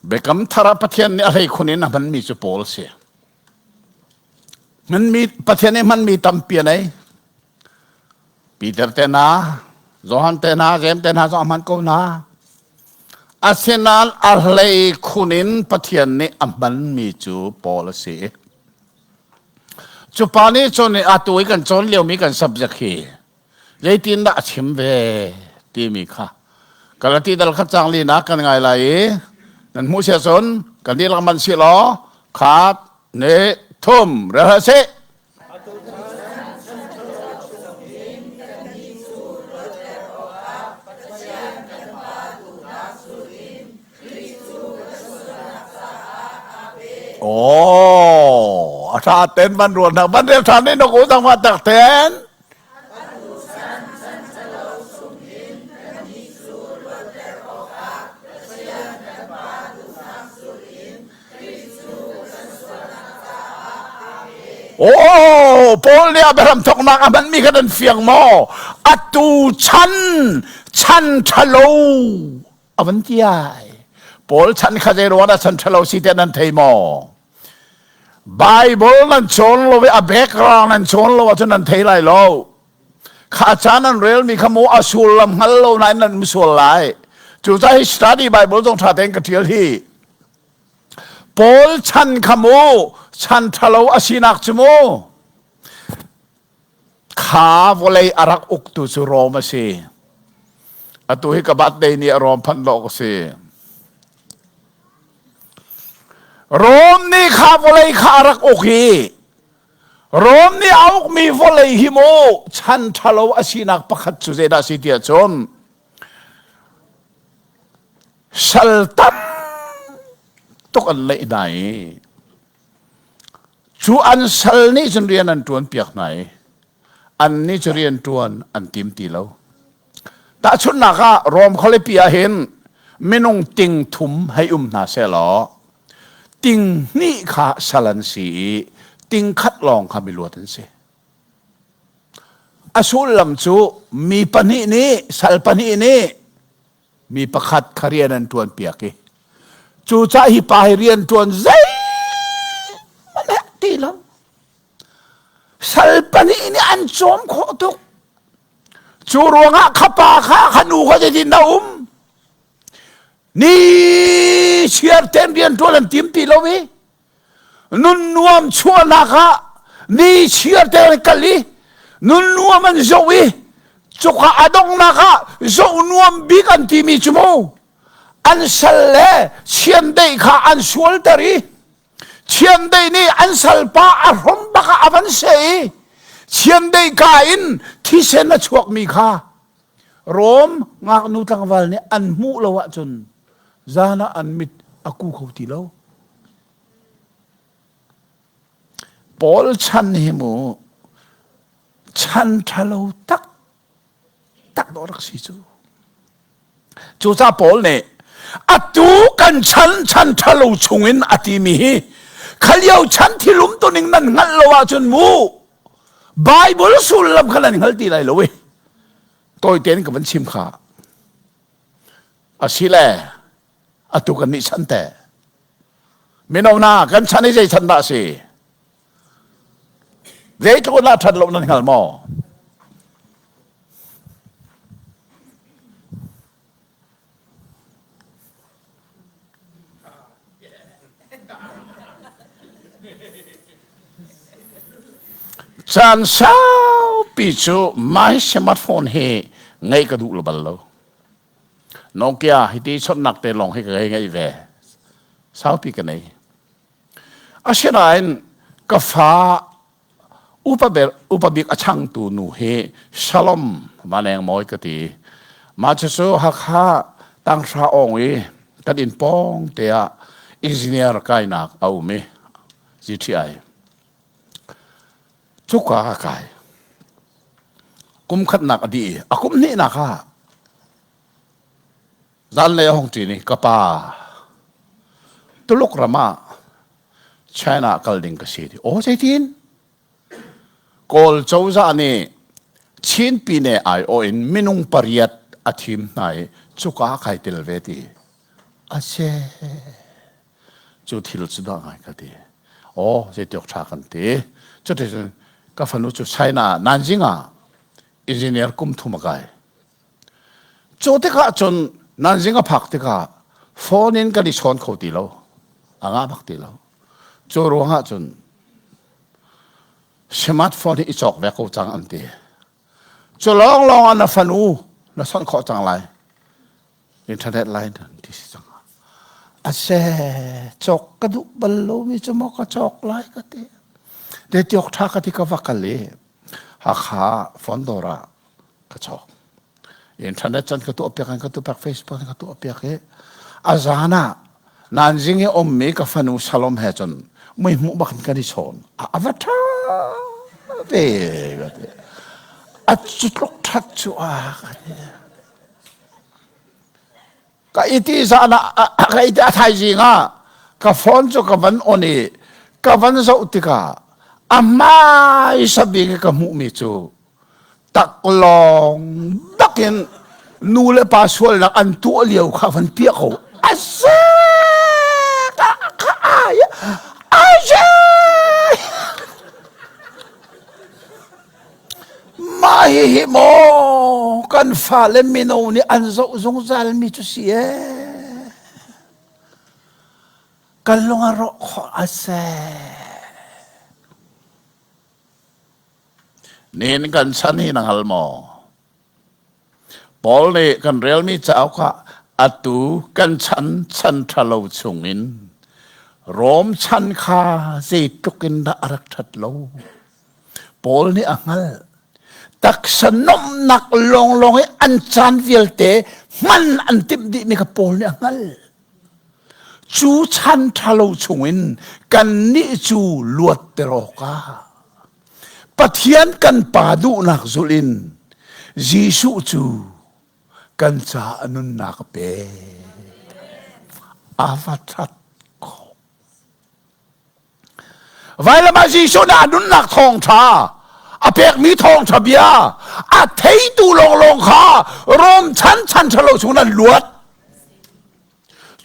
Biakam thar ah Pathian nih a hleikhun in a hmanmi cu Paul a si. Hmanmi Pathian nih hmanmi tampi a nei. Peter te hna, Johan te hna, James te hna zong a hman ko hna. Asinain a hleikhun in Pathian nih a hmanmi cu Paul a si. Cu pa nih cun atu i kan cawn liomi kan subject hi zeitindah a chim ve timi kha Galati dal khat cang linak kan ngai lai i nan hmuh sia cun kan dihlak man si law khat ne thum rel hlah sih. Oh, a tha ten van rual hna van rel than ne no ko dang ma tak ten. Oh, Paul nih Abraham thawknak a hmanmi kha nan fiang maw? Atu chan chan ṭhalo a van ti ai. Paul chan kha zei ruangah chan ṭhalo si te nan thei maw? Bible nan cawn lo i a background nan cawn lo ahcun nan thei lai lo. Kha ca nan relmi kha mu a sullam hngal lo nain nan sual lai. Cucaah hi study Bible zong ṭha tein ka ṭial hi. Paul chan kha mu chan ṭhalo a sinak cu mu kha vawlei a rak uktu cu Rom a si. Atu hi ka birthday ni a Rom phanh dawh ka si. Rom nih kha vawlei kha a rak uk hi Rom nih a ukmi vawlei hi mu chan ṭhalo a sinak pakhat cu zeidah a si tiah cun sal tam tuk an leih hna i cu an sal nih cun rian an ṭuan piak hna i an nih cu rian ṭuan an tim ti lo. Tahchunhnak ah Rom khualipi ah hin minung ting thum hei um hna sehlaw ting hnih kha sal an si i ting khat lawng kha miluat an si. A sullam cu mi pahnih nih sal pahnih nih mi pakhat kha rian an ṭuan piak i cucaah hi pa hi rian ṭuan zeihmanh ti lo sal pahnih nih an cawm khawh tuk cu ruangah kha pa kha kha nu kha zeitin dah um ni chiar ten rian ṭuan an tim ti lo i nun nuam chuahnak ah ni chiar te an kal i nun nuam an zoh i cuka a donghnak ah zoh nuam bik an timi cu mu an sal le chiandeih kha an sualter i chiandeih nih an salpa a hrom bak ah a van seh i chiandeih ka in thisen a chuakmi kha Rom ngaknu tlangval nih an hmuh lo ahcun zan ah an mit a ku kho ti lo. Paul chan hi mu chan ṭhalo tak tak dawh rak si cu. Cucaah Paul nih atu kan chan chan ṭhalo chungin a timi hi khalio chan thilum tuning nan hngalh lo ahcun mu Bible sullam kha nan hngal ti lai lo i tawi tein ka van chim kha asile atu kan nih chan te mino na kan chan i zei chan dah si zeitluk dah ṭhat lo nan hngal maw Caan saupi cu my smartphone hi ngeih ka duh lo bal lo. Nokia hiti chawnhnak te lawng hi ka ngei ve. Saupi ka nei. Asinain ka fa upa ber upa bik a changtu nu hi Shalom Vaneng Mawi ka ti. Mah cucu Hakha tanghra awng i kan inn pawng te ah engineer kainak a um i GTI. Cuka ka kai. Kum khatnak a dih i a kum hnihnak ah zanlei a hung ṭin i ka pa Tuluk ram ah China kal ding ka si ti. Aw zeitin? Kawl cozah nih Chin pine aiawh in minung pariat a thim hna i cuka kai tel ve ti. A se. Cu thil cu dah ngai ka ti. Aw zeitiok ṭha kan ti. Cuticun ka fanu cu China Nanjing ah engineer kum thum a kai. Cu tikah cun nanzing a phak tikah phone in kan i chawn kho ti lo. A ngah bak ti lo. Cu ruangah cun smartphone hi i cawk ve ko cang an ti. Cu lawnglawng ah na fanu na chawnh khawh cang lai. Internet line ti si cang. A se cawk ka duh bal lomi cu maw ka cawk lai ka ti. Te tiok tha ka ti ka va kal i Hakha phone dawr ah ka cawk. Internet cun ka tuah piak ka tuah piak Facebook ka tuah piak i a zan ah nanjing i ummi ka fanu Salom he cun. Mui hmuh bak in kan i chawn. A va ṭha ve ka ti. A cu tluk ṭhat cu a ka ti. Ka iti zan ah ka iti a thaizing ah ka phone cu ka van on i ka van zoh tikah a hmaisa bik i ka hmuhmi cu taklawng bakin nu le pa sualnak an tuah lio kha van piah ko a ka ai ai Mah hihi maw kan fale mino nih an zoh zungzalmi cu si ee. Kan lung a rawh khawh a si. Nihin kan chan hi na hngal maw? Paul nih kan relmi cauk ah atu kan chan chan ṭhalo chungin Rom chan kha zeitluk in dah a rak ṭhat lo. Paul nih a hngalh. Taksa nomhnak lawnglawng i an caan vialte hman an timh dihmi kha Paul nih a hngalh. Cu chan ṭhalo chungin kannih cu luatter awkah Pathian kan Pa duhnak zulh in Jesuh cu kan caah nunnak a pek. A va ṭhat khawh. Vailam ah Jesuh nih a nunnak thawngṭha a pekmi thawngṭha bia a theitu lawnglawng kha Rom chan chan ṭhalo chung an luat.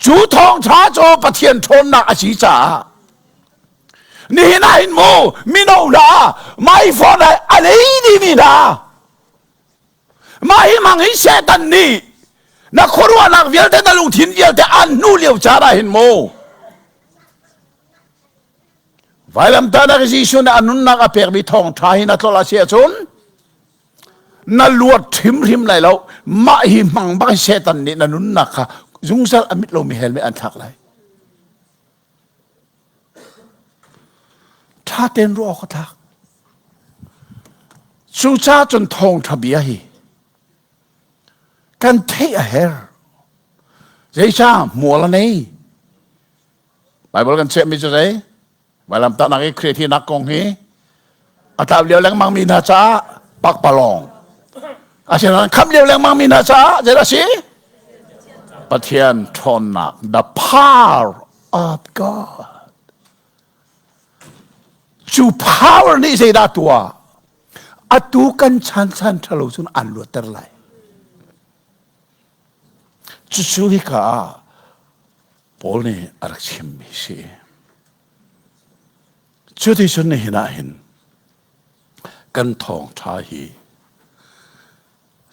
Cu thawngṭha cu Pathian ṭhawnnak a si caah nihin ah hin mu mino hna mai phone ah a nei dimi hna mah hi mang hi Satan nih na khuaruahnak vialte na lungthin vialte an hnu lio caan ah hin mu vailamtahnak Jesuh nih a nunnak a pekmi thawngṭha hi na tlolh a si ahcun na luat hrimhrim lai lo mah hi hmang bak hi Satan nih na nunnak kha zungzal a mit lomi hell mei an thlak lai ṭha tein ruah awk a tlak cucaah cun thawngṭha bia hi kan theih a herh zeicah hmual a nei Bible kan chiahmi cu zei Vailamtahnak i Khrih thinak kong hi a tlau lio lengmang mi hna caah pakpalawng asinain khamh lio lengmang mi hna caah zeidah a si Pathian ṭhawnnak the power of God cu power nih zeidah tuah atu kan chan chan ṭhalo cun an luatter lai cucu hika ah Paul nih a rak chimmi si. Cuticun nihin ah hin kan thawngṭha hi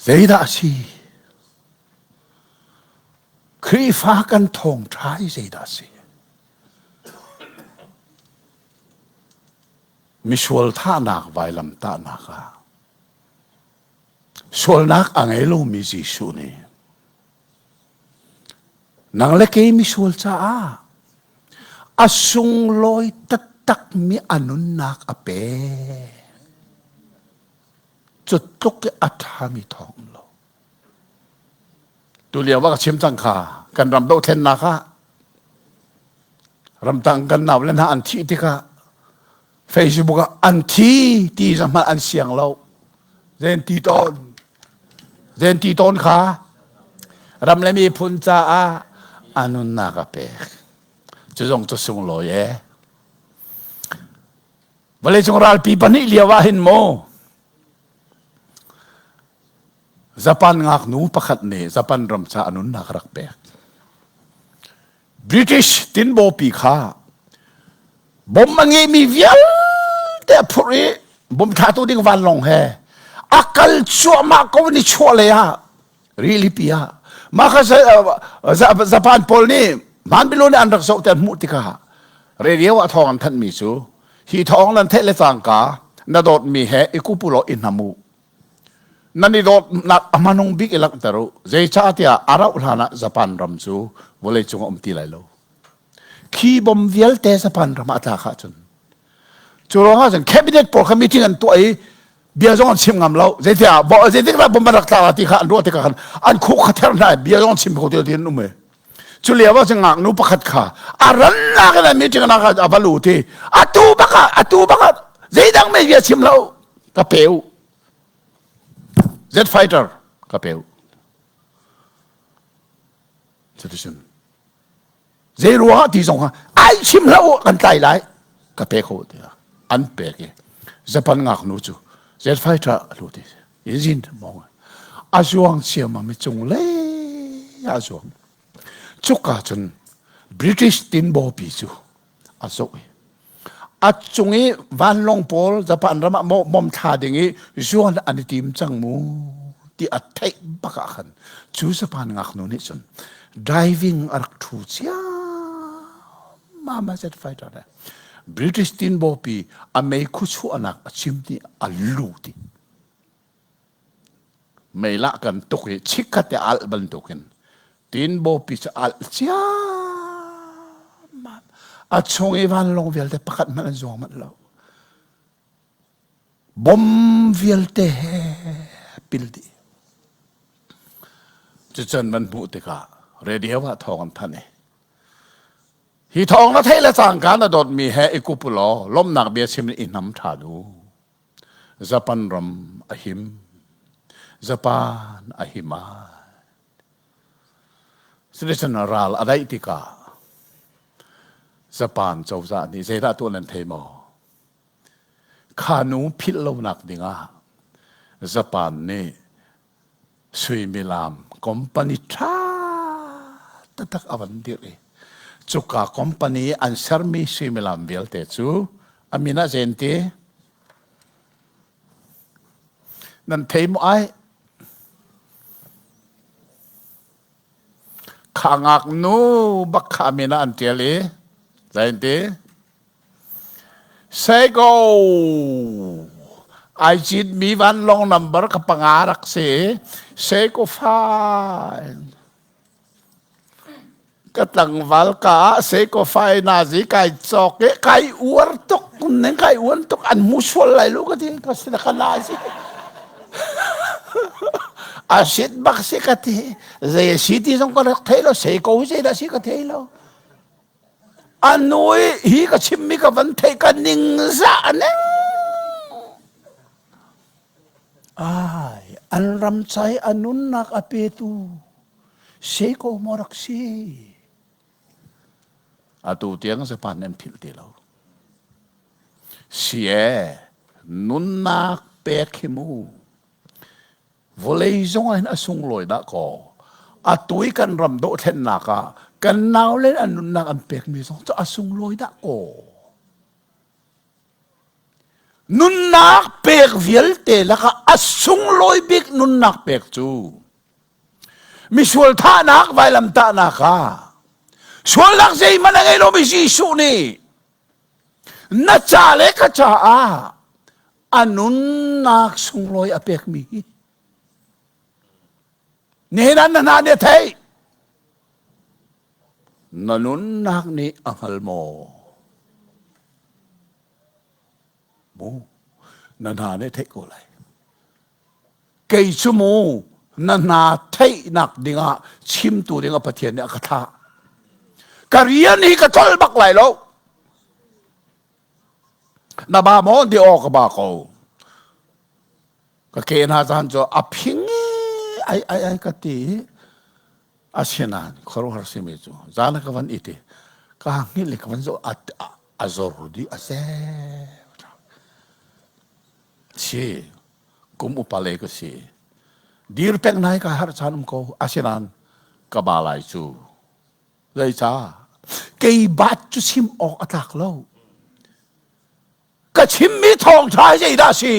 zeidah a si? Khrihfa kan thawngṭha hi zeidah a si? Misual thahnak vailam tahnak ah sualnak a ngei lomi Jesuh nih Nang le kei misual caah a sunglawi taktakmi a nunnak a pek. Cu tluk i a ṭhami thawng um lo. Tulio ah ka chim cang kha kan ram dohthlennak ah ramtang kan nau le hna an thih tikah Facebook ah an thi ti zahmanh an siang lo. Zen ti tawn. Zen ti tawn kha ram le miphun caah a nunnak a pek. Cu zong cu sunglawi e. Vawleicung ralpi pahnih lio ah hin mu Japan ngaknu pakhat nih Japan ram ca a nunnak a rak pek. British tinbawpi kha bom a ngeimi vialte a phurh i bom thlatu ding vanlawng he a kal cuahmah ko ni chuah lei ah rilipi ah mah kha Japan pawl nih hmanbilu nih an rak zoh te an hmuh tikah radio ah thawng an thanhmi cu hi thawng nan theih le cangka na dawtmi he i kupu law i hnam u Nan i dawtnak a hmanung bik i langhter u. Zeicahtiah a rauh hlanah Japan ram cu vawleicung a um ti lai lo. Khi bom vialte Japan ram ah a tlak ahcun cu ruangah cun cabinet pawl kha meeting an tuah i bia zong an chim ngam lo. Zeitiah zeitik dah bom an rak tlak ti kha an ruah tikah khan an khuk kha ther hna i bia zong an chim kho ti lo ti an um i. Cu lio ah cun ngaknu pakhat kha a rannak in a meeting nak ah a va lut i atu bak ah atu bak ah zeidang mei bia chim lo ka pe u. Jet fighter ka pe u. Cuticun zei ruangah ti zong kha ai chim hlah u kan tlai lai ka pe kho tiah an pek i Japan ngaknu cu jet fighter a lut i izin mong a zuang ciammam i cung lei a zuang cuka cun British tinbaw pi cu a zoh i a cung i vanlawng pawl Japan ram ah bom thla ding i zuan an i tim cang mu ti a theih bak ah khan cu Japan ngaknu nih cun diving a rak ṭhu ciammam a jet fighter le British tinbaw pi a meikhu chuahnak a chim ti a lut i meilah kan tuk i chikkhat te alh bantukin tinbawpi cu alh ciammam a chung i vanlawng vialte pakhat hmanh an zuang manh lo bom vialte he pil dih cucun van hmuh tikah radio ah thawng an thanh i hi thawng na theih le cangka na dawtmi he i kup law lawmhnak bia chim in i hnam ṭhan u Japan ram a him. Japan a him ai. Citizen ral a daih tikah Japan cozah nih zeidah tuah nan thei maw? Kha nu philh lonak dingah Japan nih suimilam company ṭha taktak a van dirh i cuka company an sermi suimilam vialte cu a min ah zen ti nan thei maw ai kha ngaknu bak kha min ah an ṭial i zein ti Seiko ai citmi vanlawng number ka panga rak si. Seiko fine. Ka tlangval ka ah Seiko fine nazi kai cawk i kai uar tuk ning kai uar tuk an hmu sual lai lu ka ti ka si ka nazi. A sit bak si ka ti zei a si ti zong ka rak thei lo Seiko zei dah si ka thei lo. A nu i hi ka chimmi ka van theih ka ningzah ning. Ai, an ram cai a nunnak a petu Seiko maw rak si. Atu tiang Japan an philh ti lo. Si e, nunnak pek hi mu. Vawlei zong ah hin a sunglawi dah kaw atu i kan ram dohthlennak ah kan naule an nunnak an pekmi zong cu a sunglawi dah kaw. Nunnak pek vialte lakah a sunglawi bik nunnak pek cu misual thahnak vailamtahnak ah sualnak zeihmanh a ngei lomi Jesuh nih na ca le ka caah a nunnak sunglawi a pekmi hi nihin ah na hna nih a theih na nunnak nih a hngal maw mu na hna nih theih ko lai kei cu mu na hna theihnak dingah chimtu dingah Pathian nih a ka thlah ka rian hi ka tlol bak lai lo Na ba maw ti aw ka ba ko. Ka ke hna caan cu a phing ai ai ai ka ti asinain khuaruahhar simi cu zan ka van iti ka hngilh le ka van zoh a zor dih a se si kum upa le ka si dir peng nai ka har caan um ko asinain ka ba lai cu Zeicah? Kei bat cu chim awk a tlak lo. Ka chimmi thawngṭha hi zeidah a si?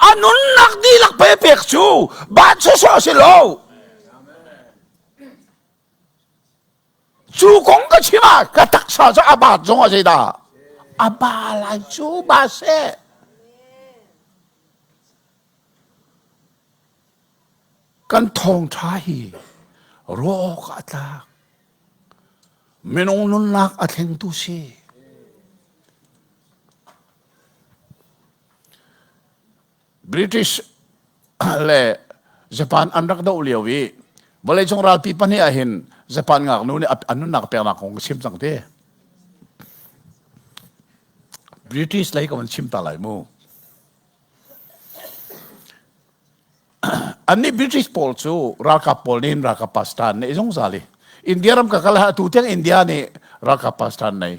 A nunnak dihlak pe pek cu bat sawsawh a si lo. Cu kong ka chim ah ka taksa cu a bat zong ah zeidah? A ba lai cu ba seh. Kan thawngṭha hi ruah awk ah a tlak. Minung nunnak a thlengtu si. British le Japan an rak doh lio i. Vawleicung ralpi pahnih ah hin Japan ngaknu nih an nunnak peknak kong ka chim cang te. British lei ka van chim ta lai mu. Annih British pawl cu ralkap pawl nih ralkap pastor an neih zungzal i India ram ka kal ah atu tiang India nih ralkap pastor an nei.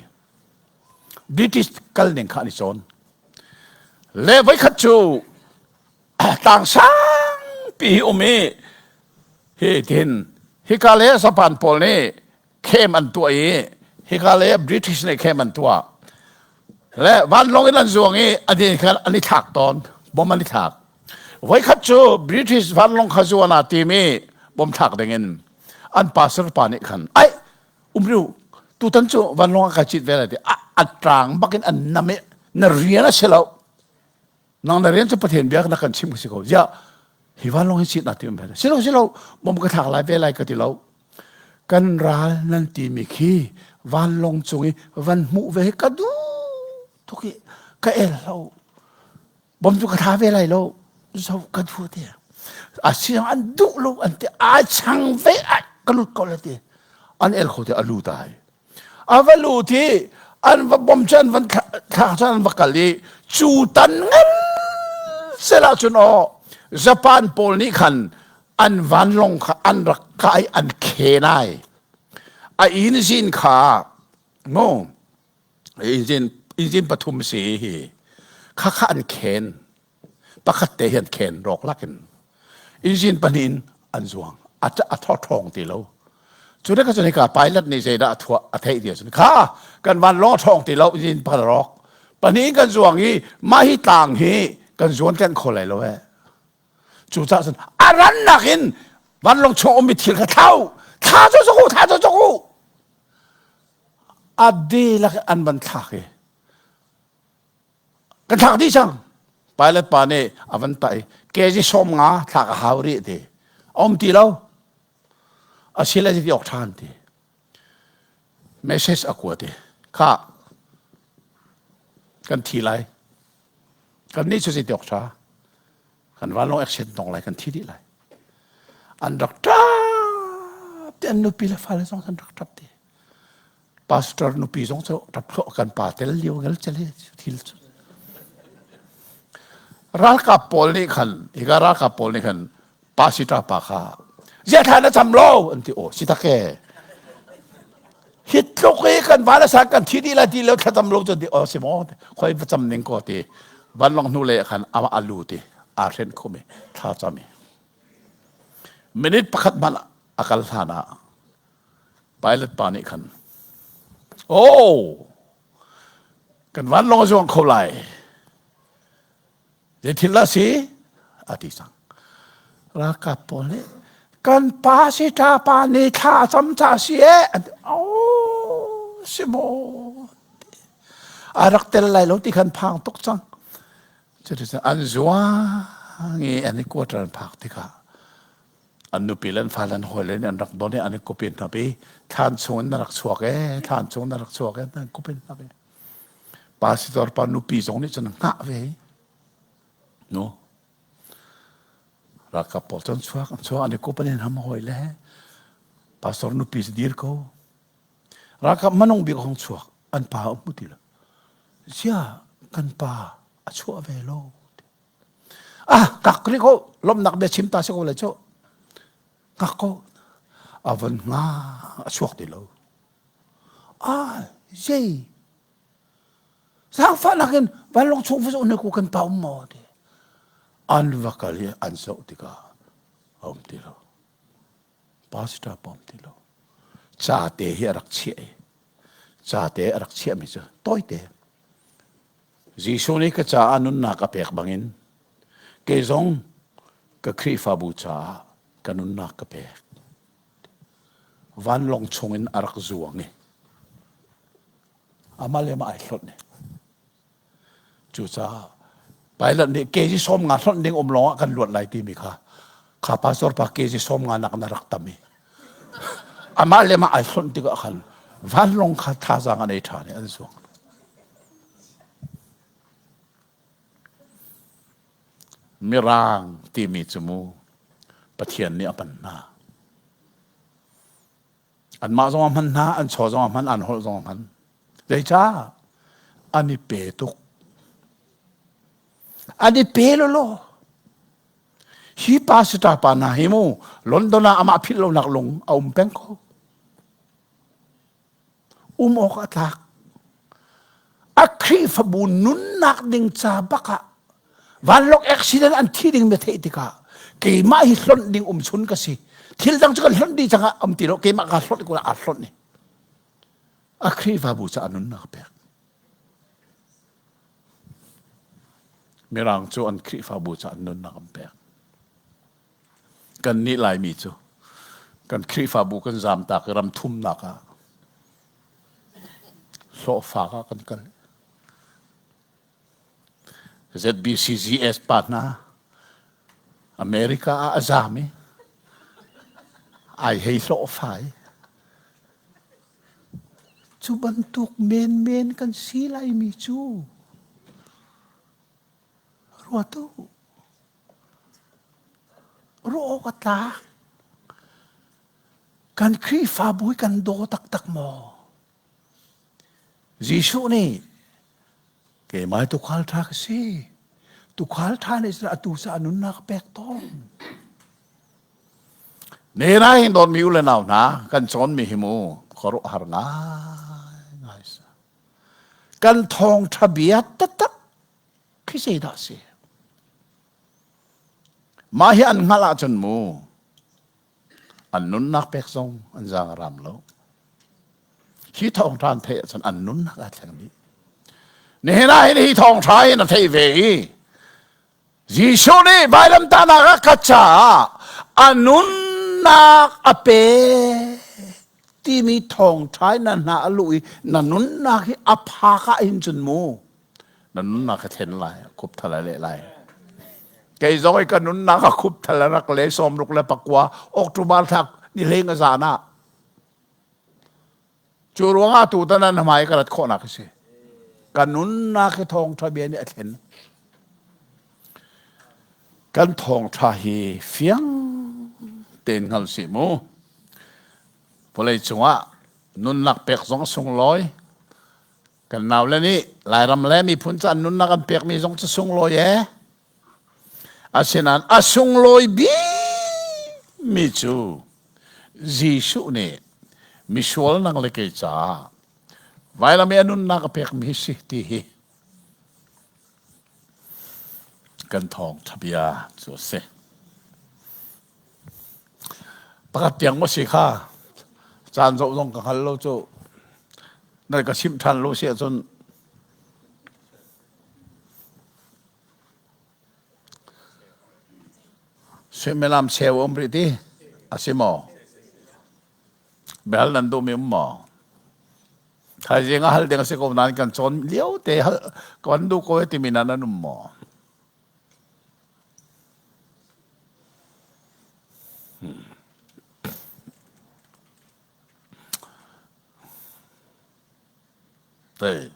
British kal ning kha an i cawn. Le voikhat cu tlang sangpi hi um i hi tin hika le Japan pawl nih khem an tuah i hika le British nih khem an tuah. Le vanlawng in an zuang i an i an i thlak tawn bom an i thlak. Voikhat cu British vanlawng kha zuan aa tim i bom thlak ding in an pastor pa nih khan ai umriu tutan cu vanlawng a kai cit ve lai ti a ṭang bak in an nam i na rian a si lo nang na rian cu Pathian bia na kan chim ka si ko ziah hi vanlawng hi cit na tim ve si lo si lo bom ka thlak lai ve lai ka ti lo kan ral nan timi khi vanlawng cung i van hmuh ve ka duh tuk i ka el lo bom cu ka tha ve lai lo zo ka duh te a siang an duh lo an ti a chang ve ai ka lut ko la ti an el kho te a lut ai a va lut i an va bom cu an van thlak cun an va kal i cu tan ngan sela cun aw Japan pawl nih khan an vanlawng kha an rak kai an khen ai a engine kha mu engine engine pathum si hi kha kha an khen pakhat te hi an khen rawk lakin engine pahnih in an zuang a a ṭhawng ti lo cu ne ka cun hika pilot nih zeidah a thuah a theih ti cun kha kan van lawng ṭhawng ti lo engine pakhat rawk pahnih in kan zuang i mah hi tlang hi kan zuan kan kho lai lo eh cucaah cun a rannak in vanlawng chung ummi thil kha thlau thla cu zuk u thla cu zuk u a dihlak an van thlak i kan thlak dih cang pilot pa nih a van tah i kg 50 thlak a hau rih ti a um ti lo a si le ti awk ṭhan ti message a kuat i kha kan thi lai kan nih cu ti awk ṭha kan vanlawng accident tong lai kan thi dih lai an rak ṭap ti an nupi le fale zong an rak ṭap ti pastor nupi zong cu ṭap thluah kan pa tel lio ngel chel hi thil cu ralkap pawl nih khan hika ralkap pawl nih khan pasita pa kha zia thla na cam lo an ti aw si tak e hi tluk i kan van a sang kan thi dih lai ti lo thlacam lo cun ti aw si maw khoi va cam ning ko ti vanlawng hnu le khan ama alu ti aa hren khum i thla cam i minute pakhat hmanh a kal hlan ah pilot pa nih khan oh kan vanlawng a zuang kho lai Zei thil dah si? A ti cang. Ralkap pawl nih kan pa si ṭa pa nih thla a cam ca si e. Oh, si maw? A rak tel lai lo ti khan phang tuk cang. Cuticun an zuang i an i quarter an phak tikah an nupi le an fale an hawile nih an rak don i an i kupin hnap i thlan chung in na rak chuak e thlan chung na rak chuak e an kupin hnap i Pastor pa nupi zong nih cun hngah ve. No. Ralkap pawl cun chuak an chuak an i kup an in ham hawi le pastor nupi si dir ko. Ralkap manung bik hong chuak an pa a hmu ti lo. Sia kan pa a chuah ve lo. Ah kak ri ko lomnak bia chim ta si ko le cu. Kak ko. A von nga a chuak ti lo. Ah, zei zaangfahnak in vanlawng chung va zoh ne ku kan pa um maw ti an va kal i an zoh tikah a um ti lo pastor pa um ti lo ca te hi a rak chiah i ca te a rak chiahmi cu tawite Jesuh nih ka caah nunnak a pek bangin kei zong ka Khrihfabu caah ka nunnak ka pek Vanlawng chungin a rak zuang i amah le amah ai hlonh i cucaah pilot nih kg 50 hlonh ding um lawngah kan luat lai timi kha kha pastor pa kg 50 nak na rak tam i amah le amah ai hlonh tikah khan vanlawng kha thazaang an ei ṭhan i an zuang. Mirang timi cu mu Pathian nih a pan hna. Anmah zong a hman hna, an chaw zong a hman, an holh zong a hman. Zeicah? An i pe tuk. An i pe lawlaw. Hi pastor pa hna hi mu London ah amah philh lonak lung a um peng ko. Um awk a tlak. A Khrihfabu nunnak ding ca bak ah vanlawng accident an thi ding na theih tikah keimah hi hlonh ding um chun ka si. Thil dang cu kan hlonh dih cangah um ti lo keimah ka hlonh ko aa hlonh ni. A Khrihfabu ca nunnak pek. Mirang cu an Khrihfabu ca an nunnak an pek. Kan nih Laimi cu kan Khrihfabu kan zamtak i ram thumnak ah hlawhfak ah kan kal. ZBCGS pa hna America ah a zam i ai hei hlawhfa i Cu bantuk menmen kan si laimi cu ruat u. Ruah awk a tlak. Kan Khrihfabu hi kan daw taktak maw? Jesuh nih keimah tuukhal ṭha ka si. Tuukhal ṭha nih cun atu caah nunnak a pek tawn. Nai hin dawtmi u le nau hna kan cawnmi hi mu khuaruahhar ngaingai si. Kan thawngṭha bia taktak khi zeidah si? Mah hi an hngalh ahcun mu an nunnak pek zong an zaang a ram lo. Hi thawngṭha an theih ahcun an nunnak aa thleng dih. Nihin ah hin hi thawngṭha hin a theih ve i Jesuh nih vailamtahnak ah ka caah a nunnak a pe timi thawngṭha in na hna a luh i na nunnak hi a phak ah hin cun mu na nunnak a thlen lai a khup thal a leh lai kei zong i ka nunnak a khup thal a rak le 69 October thla ni hleng a zan ah Cu ruangah tutan an hmai ka rat khawhnak a si. Ka nunnak hi thawngṭha bia nih a thlen. Kan thawngṭha hi fiang tein hngal sih mu. Vawlei cungah nunnak pek zong a sunglawi. Kan naule nih Lairam le miphun ca nunnak an pekmi zong cu sunglawi ee. Asinain a sunglawi bikmi cu Jesuh nih misual nang le kei caah vailam i a nunnak a pekmi si ti hi kan thawngṭha bia cu a si. Pakhat tiang maw si kha caan zoh zong ka hngal lo cu nan ka chimh ṭhan lo si ahcun Suimilam cheu um rih ti a si maw? Biahal nan duhmi um maw? Thaizing ah hal ding a si ko nain kan cawn lio te hal kan duh ko e timi nan an um maw? Hmm. Tei.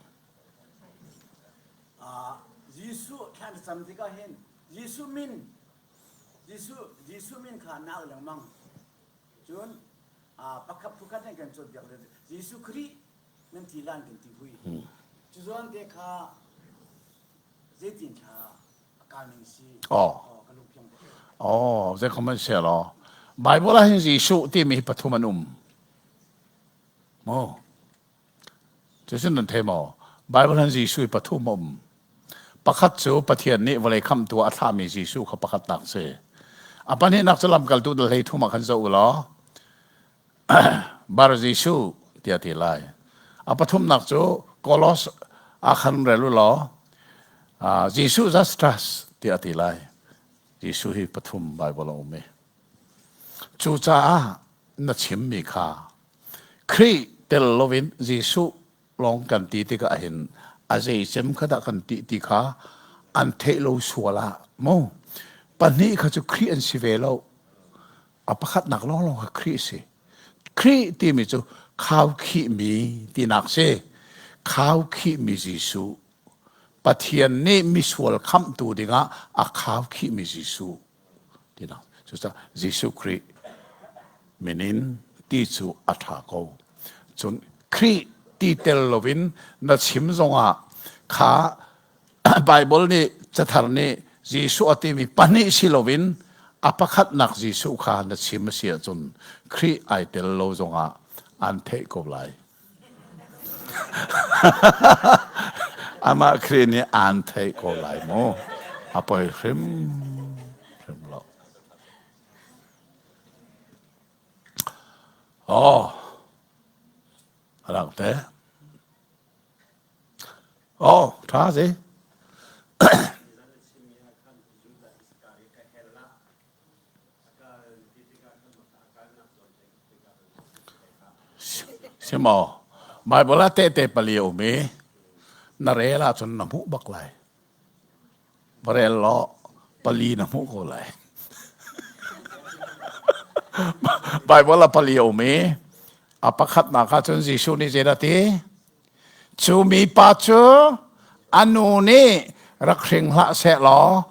Jesuh thla na cam tikah hin Jesuh min Jesuh Jesuh min kha na au lengmang. Cun pakhat phukhat in kan cawnpiak le Jesuh Khrih nan ti lan kan ti hui. Cu zawn te kha zeitin thla a kal ning si. Oh. Ka lungpiang. Oh, zei comment se law. Bible ah hin Jesuh timi hi pathum an um. Maw? Cucun nan thei maw? Baibal han Jesuh i pathum a um. Pakhat cu Pathian nih vawlei khamhtu ah a thlahmi Jesuh kha pakhatnak si. A pahnihnak cu lamkaltu dal hlei thum ah khan zoh u law Bar Jesuh tiah ti lai. A pathumnak cu Kolos ah khan rel u law Jesuh Justus tiah ti lai. Jesuh hi pathum Baibal a um i. Cucaah na chimmi kha Khrih tel loin Jesuh lawng kan ti tikah hin a zeicem kha dah kan ti ti kha an theih lo sual ah mu pahnih kha cu Khrih an si ve lo a pakhatnak lawnglawng kha Khrih si Khrih timi cu khaukhihmi tinak si khaukhihmi Jesuh Pathian nih misual khamhtu dingah a khaukhihmi Jesuh tinak cucaah Jesuh Khrih min in. ti cu a ṭha ko. Cun Khrih ti tel loin na chim zongah kha Baibal nih cathar nih Jesuh a timi pahnih si loin a pakhatnak Jesuh kha na chim a si ahcun Khrih ai tel lo zongah an theih ko lai. Amah Khrih nih aan theih ko lai mu. A poi hrim hrim lo. Oh, a dang te. Oh, ṭha si. Si maw? Bible ah tehte pali a um i na rel ahcun na hmuh bak lai. Va rel law pali na hmuh ko lai. Bible ah pali a um i a pakhatnak ah cun Jesuh nih zeidah a ti? Cu mipa cu a nu nih rak hring hlah sehlaw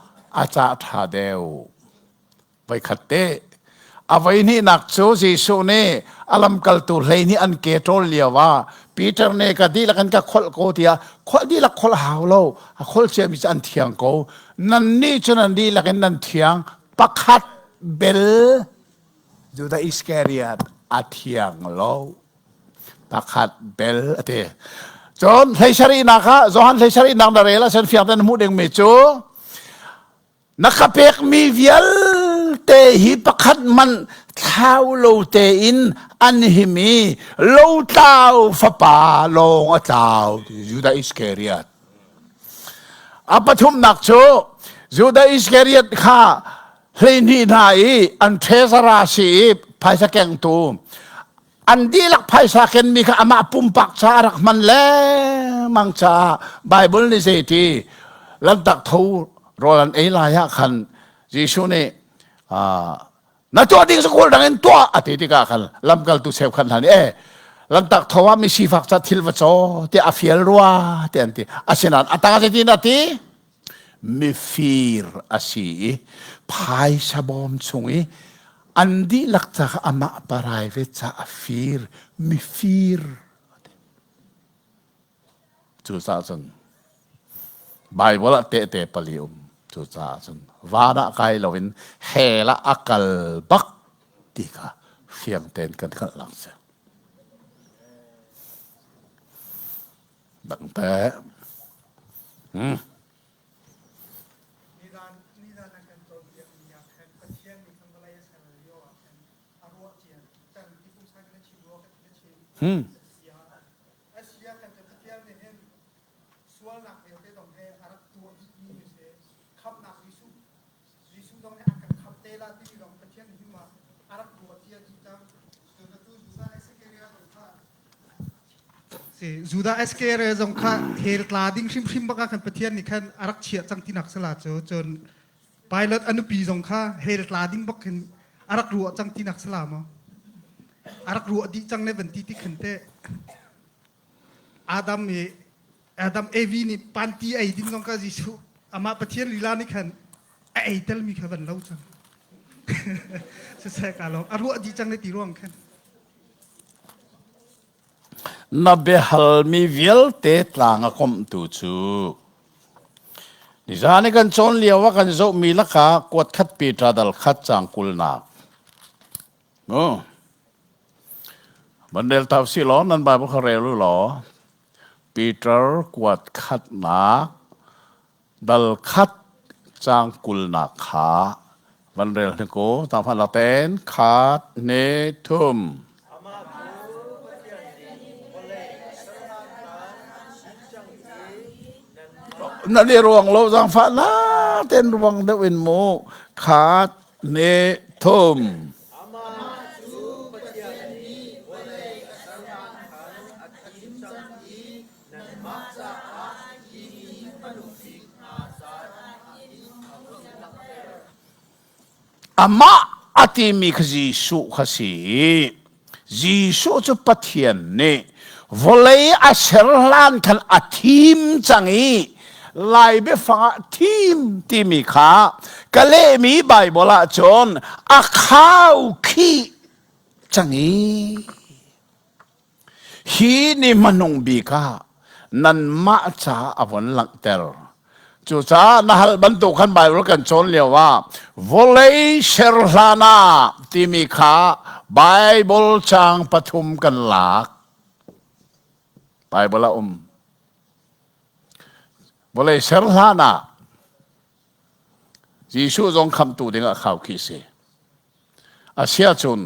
a cah ṭha deuh. Voikhat te a voihnihnak cu Jesuh nih a lamkaltu 12 an ke ṭawl lio ah Peter nih ka dihlak in ka kholh ko tiah kholh dihlak kholh hau lo a kholh ciami cu an thiang ko nannih cu nan dihlak in nan thiang pakhat bel Judah Iskariot a thiang lo pakhat bel a ti cun hleisarihnak ah Johan hleisarihnak na rel ahcun fiang tein hmuh dingmi cu Na ka pekmi vialte hi pakhat hmanh thlau lo tein an him i lotlau fapa lawng a tlau Judah Iskariot. A pathumnak cu Judah Iskariot kha 12 hna i an treasurer si i phaisa kengtu an dihlak phaisa kenmi kha amah pumpak ca a rak hman lengmang caah Bible nih zeiti lantak tho rawl an ei lai ah khan Jesuh nih na tuah ding cu kawl dang in tuah a ti tikah khan lamkaltu cheukhat hna nih eh lantak tho ah mi sifak ca thil va caw tiah a fial rua tiah an ti asinain a tang zeitin a ti Mifir a si i phaisa bawm chung i an dihlak ca kha amah private ca a fir mifir. Cucaah cun Bible ah tehte pali um. Cucaah cun van ah kai loin hell ah a kal bak ti kha fiang tein kan hngalh si. Dangte. Hmm. Nizan nizan an kan cawnpiakmi ah khan Pathian nih kan vawlei a ser lio ah khan a ruah cia cang ti pumsa kan chim rua kan ti chim. Hmm. Asia kan Pathian nih hin sualnak vialte dong he a rak tuah dihmi a si. Khamhnak Jesuh Jesuh zong nih a kan khamh te la timi zong Pathian nih hin a rak ruah cia dih cang. Cun atu Judah Isakariah zong kha Judah Iscariot zong kha hell tla ding hrimhrim bak ah khan Pathian nih khan a rak chiah cang tinak sala cu cun Pilate a nupi zong kha hell tla ding bak khin a rak ruah cang tinak sala maw a rak ruah dih cang le van ti ti khan te Adam i Adam Evi nih panti ei ding zong kha Jesuh amah Pathian lila nih khan a ei telmi kha van lo cang siseh ka lawm a ruah dih cang le ti ruang khan Na biahalmi vialte tlang a komhtu cu nizan i kan cawn lio ah kan zohmi lakah kuat khat Peter dal khat caang kulnak. Mu. Van rel ta usih law nan Bible kha rel u law Peter kuat khatnak dal khat caang kulnak kha van rel hnik u tangfan lak tein khat ne thum Amah cu Pathian nih vawlei a sernak khan a cang i nanmah na le ruang lo zaangfah na ten ruang deuh in mu khat ne thum Amah cu Pathian nih vawlei a sernak khan a thim cang i nanmah caah hi ni hmanung bik hna caan ah hin a hun langhter. Amah a timi kha Jesuh kha si i Jesuh cu Pathian nih vawlei a ser hlan khan a thim cang i Lai biafang ah thim timi kha ka lehmi Baibal ah cun a khau khih. cang i hi ni hmanung bik ah nanmah ca a von langhter. Cucaah na hal bantuk khan Baibal kan cawn lio ah vawlei ser hlan ah timi kha Baibal caang pathum kan lak. Baibal a um. Vawlei ser hlan ah Jesuh zong khamhtu dingah khau khi si. Asiahcun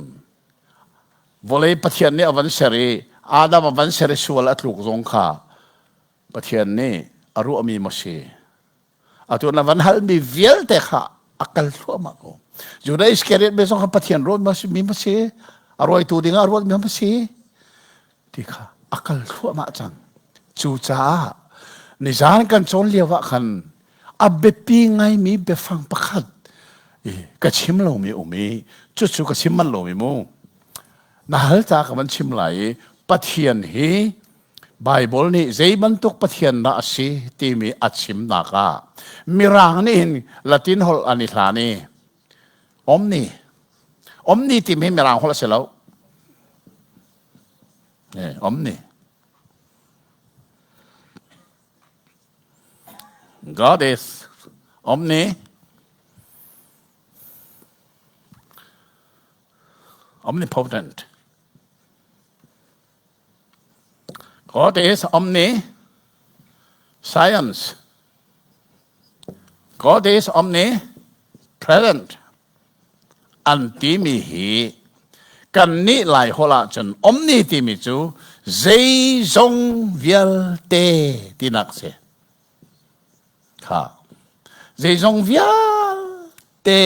vawlei Pathian nih a van ser i Adam a van ser i sual a tluk zong kha Pathian nih a ruahmi maw si? Atu na van halmi vialte kha a kal thluahmah ko. Judah Iskariot mi zong kha Pathian ruatmi ma si? A rawitu dingah a ruatmi ma si? Ti kha a kal thluahmah cang. Cucaah nizan kan cawn lio ah khan a biapi ngaimi biafang pakhat ka chim lomi um i cucu ka chim manh lomi mu. Na hal ta ka van chim lai i Pathian hi Baibal nih zei bantuk Pathian dah a si timi a chimnak ah Mirang nih hin Latin holh an i hlan i omni omni timi hi Mirang holh a si lo. Eh, omni. God is omni omnipotent. God is omni science. God is omnipresent. An timi hi kan nih lai holh ahcun omni timi cu zeizong vialte tinak si. Kha. Zeizong vialte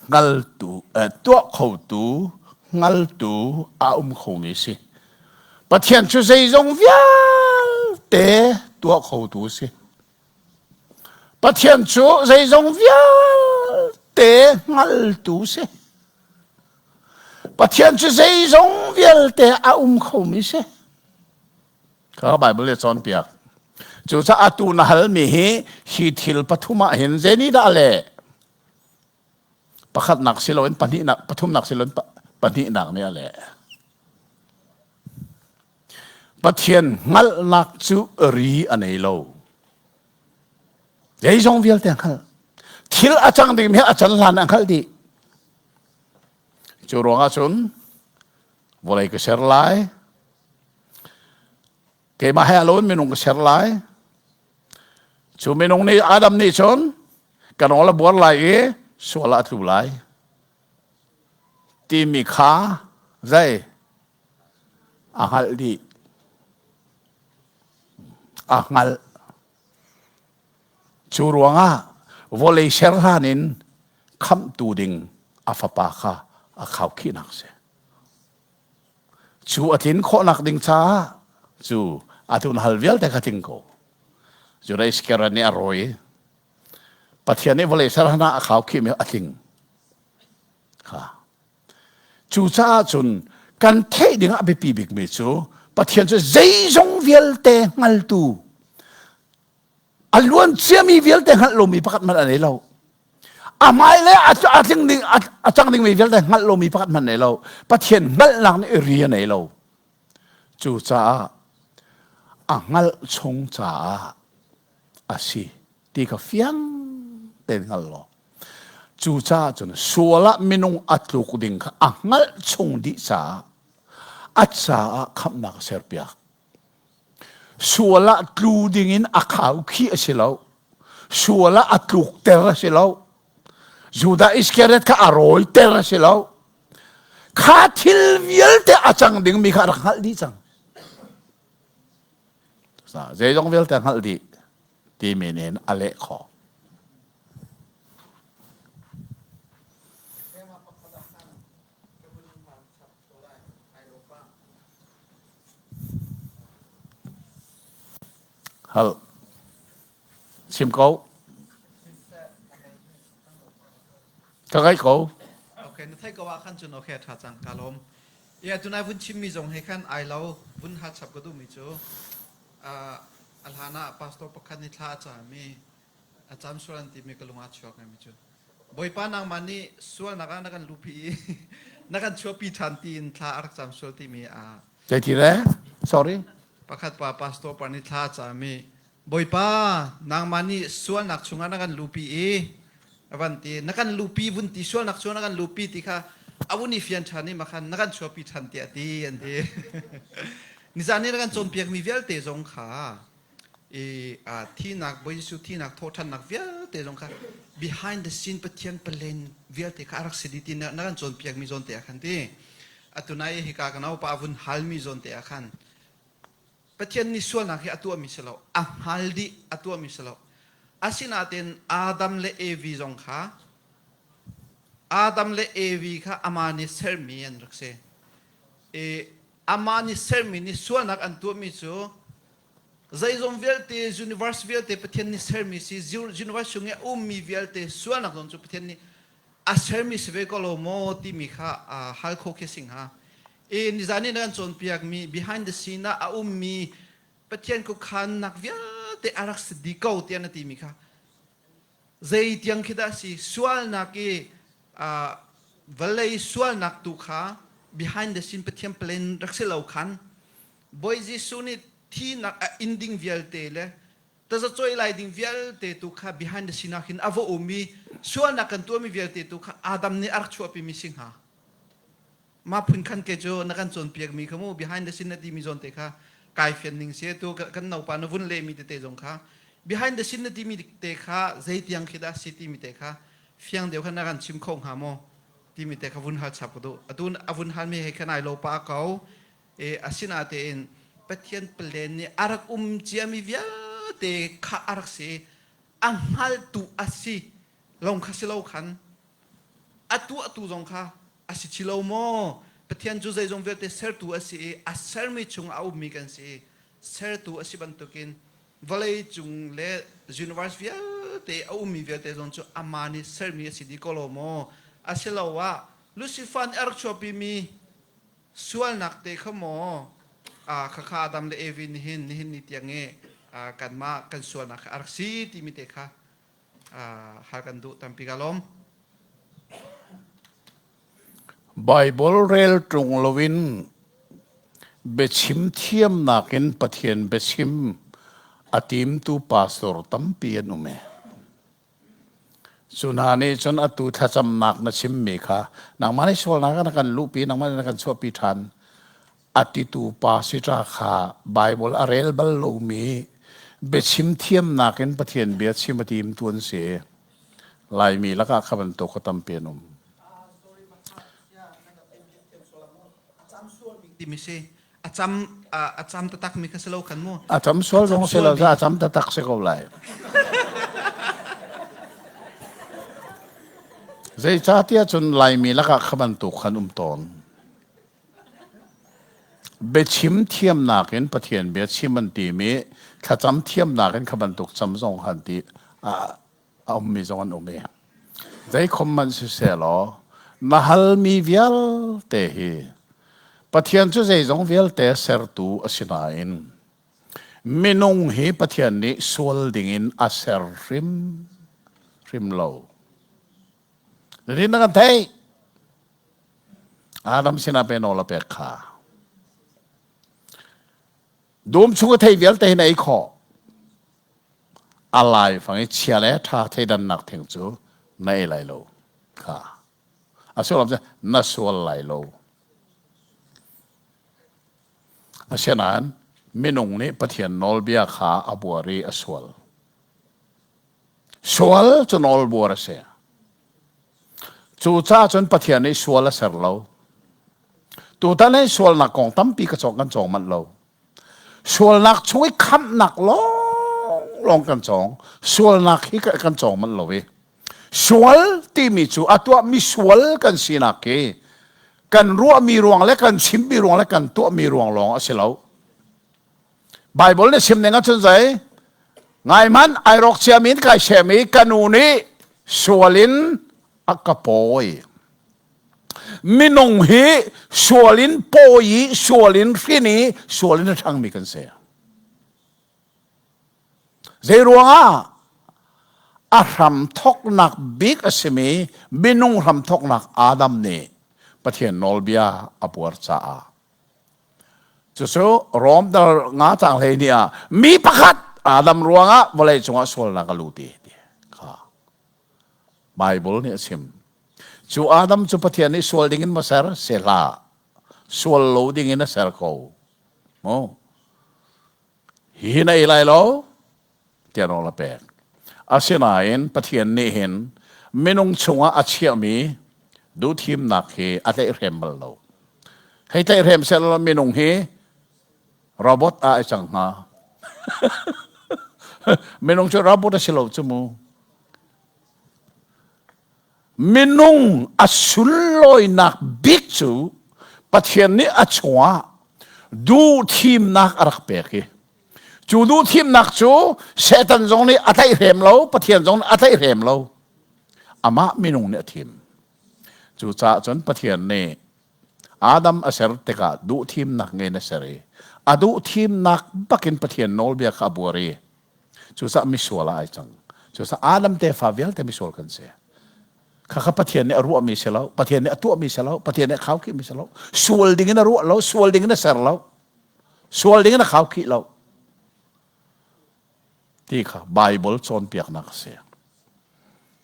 hngaltu eh, tuah khotu hngaltu a um khomi si. Pathian cu zeizong vialte tuah khotu si. Pathian cu zeizong vialte hngaltu si. Pathian cu zeizong vialte a um khomi si. Kha Bible le cawnpiak. Cucaah atu na halmi hi hi thil pathum ah hin zei nih dah le pakhatnak si loin pahnihnak pathumnak si loin pahnihnak nih a leh. Pathian hngalhnak cu ri a nei lo. Zeizong vialte a hngalh. Thil a cang ding hi a can hlan a hngalh dih. Cu ruangah cun vawlei ka ser lai, Keimah he aloin minung ka ser lai. Cu minung nih Adam nih cun ka nawl a buar lai i sual ah a tlu lai. Timi kha zei a hngalh dih. A hngalh. Cu ruangah vawlei ser hlan in khamhtu ding a fapa kha a khaukhihnak si. Cu a tlin khawhnak ding caah cu atu na hal vialte kha tling ko. Judah Iskariot nih a rawi. Pathian nih vawlei ser hna a khau khimi a tling. Kha. Cucaah cun kan theih ding ah biapi bikmi cu Pathian cu zeizong vialte hngaltu a luan ciami vialte hngalh lomi pakhat hmanh a nei lo a hmai le a tling ding a cang dingmi vialte hngalh lomi pakhat hmanh nei lo pathian hngalhnak nih ri a nei lo cucaah a hngalh chung caah a si ti kha fiang tein hngal law cucaah cun sual ah minung a tluk ding kha a hngalh chung dih caah a caah khamhnak a serpiak Sual ah tlu dingin a khaukhih a si lo. Sual ah a tlukter a si lo. Judah Iskariot kha a rawiter a si lo. Kha thil vialte a cang dingmi kha a rak hngalh dih cang. Zeizong vialte a hngalh dih timi nih a leh khawh. Hal. Chim ko. Ka ngaih ko. Okay, na theih ko ah khan cun okay tha cang ka lawm. Ya tunai vun chimmi zong he khan ai lo vun hal chap ka duhmi cu a hlan ah pastor pakhat nih thla a cami a cam sual an timi ka lung ah chuak ngaimi cu Bawipa nangmah nih sualnak ah na kan luhpi i Na kan chuahpi ṭhan tiin thla a rak cam sual timi a Zeiti le? Sorry. Pakhat pa pastor pa nih thla a cam i Bawipa nangmah nih sualnak chungah na kan lupi i a van ti na kan lupi vun ti sualnak chungah na kan lupi ti kha a vun i fian ṭhan i makhan na kan chuahpi ṭhan tiah a ti an ti. Nizan nih na kan cawnpiakmi vialte zong kha i thinak Bawi Jesuh thinak thawhṭhannak vialte zong kha behind the scene Pathian palen vialte kha a rak si dih ti na kan cawnpiakmi zawn te ah khan ti atu nai hika ka naupa a vun halmi zawn te ah khan Pathian nih sualnak hi a tuahmi si lo a hngal dih a tuahmi si lo asinain Adam le Evi zong kha Adam le Evi kha amah nih sermi an rak si i amah nih sermi nih sualnak an tuahmi cu Zeizong vialte, universe vialte Pathian nih sermi si, universe chung i a ummi vialte sualnak zong cu Pathian nih a sermi si ve ko lo maw timi kha hal kho khi si hnga. E nizan i na kan cawnpiakmi behind the scene ah a ummi Pathian khuakhannak vialte a rak si dih ko tiah na timi kha zei tiang khi dah si sualnak i vawlei sualnak tu kha behind the scene Pathian plan rak si lo khan Bawi Jesuh nih thinak a in ding vialte le tazacuai lai ding vialte tu kha behind the scene ah khin a va um i sualnak kan tuahmi vialte tu kha Adam nih a rak chuahpimi si hnga. Mah phun khan ke cu na kan cawnpiakmi kha mu behind the scene na timi zawn te kha kai fian ning si tu kan naupa na vun lehmi tete zong kha behind the scene na timi te kha zeitiang khi dah si timi te kha fiang deuh khan na kan chim kho hnga maw timi te kha vun hal chap ka duh atu a vun halmi he khan ai lo pa ko E asinatein Pathian plan nih a rak um ciami vialte kha a rak si. A hngaltu a si lawng kha si lo khan a tuahtu zong kha a si chi lo maw? Pathian cu zeizong vialte sertu a si i a sermi chung a ummi kan si i sertu a si bantukin vawlei cung le universe vialte a ummi vialte zong cu amah nih sermi a si dih ko lo maw? Asiloah Lucifer nih a rak chuahpimi Sualnak te kha maw khakha Adam le Evi nihin nihin ni tiang i kanmah kan sualnak kha a rak si timi te kha hal kan duh tampi ka lawm. Bible rel ṭung loin biachim thiamnak in Pathian biachim a timtu pastor tampi an um e. Cu hna nih cun atu thlacamnak na chimmi kha nangmah nih sualnak ah na kan luhpi, nangmah nih na kan chuahpi ṭhan a titu pa sitra kha Baibal a rel bal lomi biachim thiamnak in Pathian bia chim a timtu an si. Laimi lakah kha bantuk a tampi an um. Timi si a cam a cam taktak mi kha si lo khan mu a cam sual zong si lo a cam taktak si ko lai zeicahtiah cun laimi lakah kha bantuk khan um tawn biachim thiamnak in pathian bia chim an timi thlacam thiamnak in kha bantuk cam zong han ti a ummi zong an um i zeikhom hmanh siseh law na halmi vialte hi Pathian cu zeizong vialte sertu a si nain minung hi Pathian nih sual dingin a ser hrim hrim lo. Rin na kan theih. Adam sinah pe nawl a pek kha. Dum chung a thei vialte hin ei khawh. A laifang i chia le ṭha thleidannak thing cu na ei lai lo kha. A sullam cu na sual lai lo. Asinain minung nih Pathian nawlbia kha a buar i a sual. Sual cu nawlbuar a si. Cucaah cun Pathian nih sual a ser lo. Tutan hi sualnak kong tampi ka cawng kan cawng manh lo. Sualnak chung i khamhnak lawnglawng kan cawng. Sualnak hi kan cawng manh lo i. Sual timi cu a tuahmi sual kan sinak hi kan ruahmi ruang le kan chimmi ruang le kan tuahmi ruang lawng a si lo. Bible nih chim ning ahcun zei ngai hmanh ai rawk ciami in kai sem i ka nu nih sual in a ka pawi. Minung hi sual in pawi i sual in hrin i sual in a ṭhangmi kan si. Zei ruangah a hramthawknak bik a simi minung hramthawknak Adam nih Pathian nawlbia a buar caah. Cucu Rom dal nga cang hlei ni ah mi pakhat Adam ruangah vawlei cungah sualnak a lut i kha Bible nih a chim. Cu Adam cu Pathian nih sual dingin maw ser? Se hlah. Sual lo dingin a ser ko. Mu. Hihi na ei lai lo tiah nawl a pek. Asinain Pathian nih hin minung chungah a chiahmi duhthimnak hi a tlaihhrem bal lo. Hei tlaihhrem sehlaw minung hi robot ah ai cang hnga. minung cu robot a si lo cu mu. Minung a sunlawinak bik cu Pathian nih a chungah duhthimnak a rak pek i cu duhthimnak cu Satan zong nih a tlaihhrem lo, Pathian zong nih a tlaihhrem lo. Amah minung nih a thim. Cucaah cun Pathian nih Adam a ser tikah duhthimnak ngei in a ser i a duhthimnak bakin Pathian nawlbia kha a buar i Cucaah misual ah ai cang. Cucaah Adam tefa vialte misual kan si. Khakha Pathian nih a ruahmi si lo, Pathian nih a tuahmi si lo, Pathian nih a khaukhihmi si lo. Sual ding in a ruah lo, sual ding in a ser lo. Sual ding in a khaukhih lo. Ti kha Bible cawnpiaknak a si.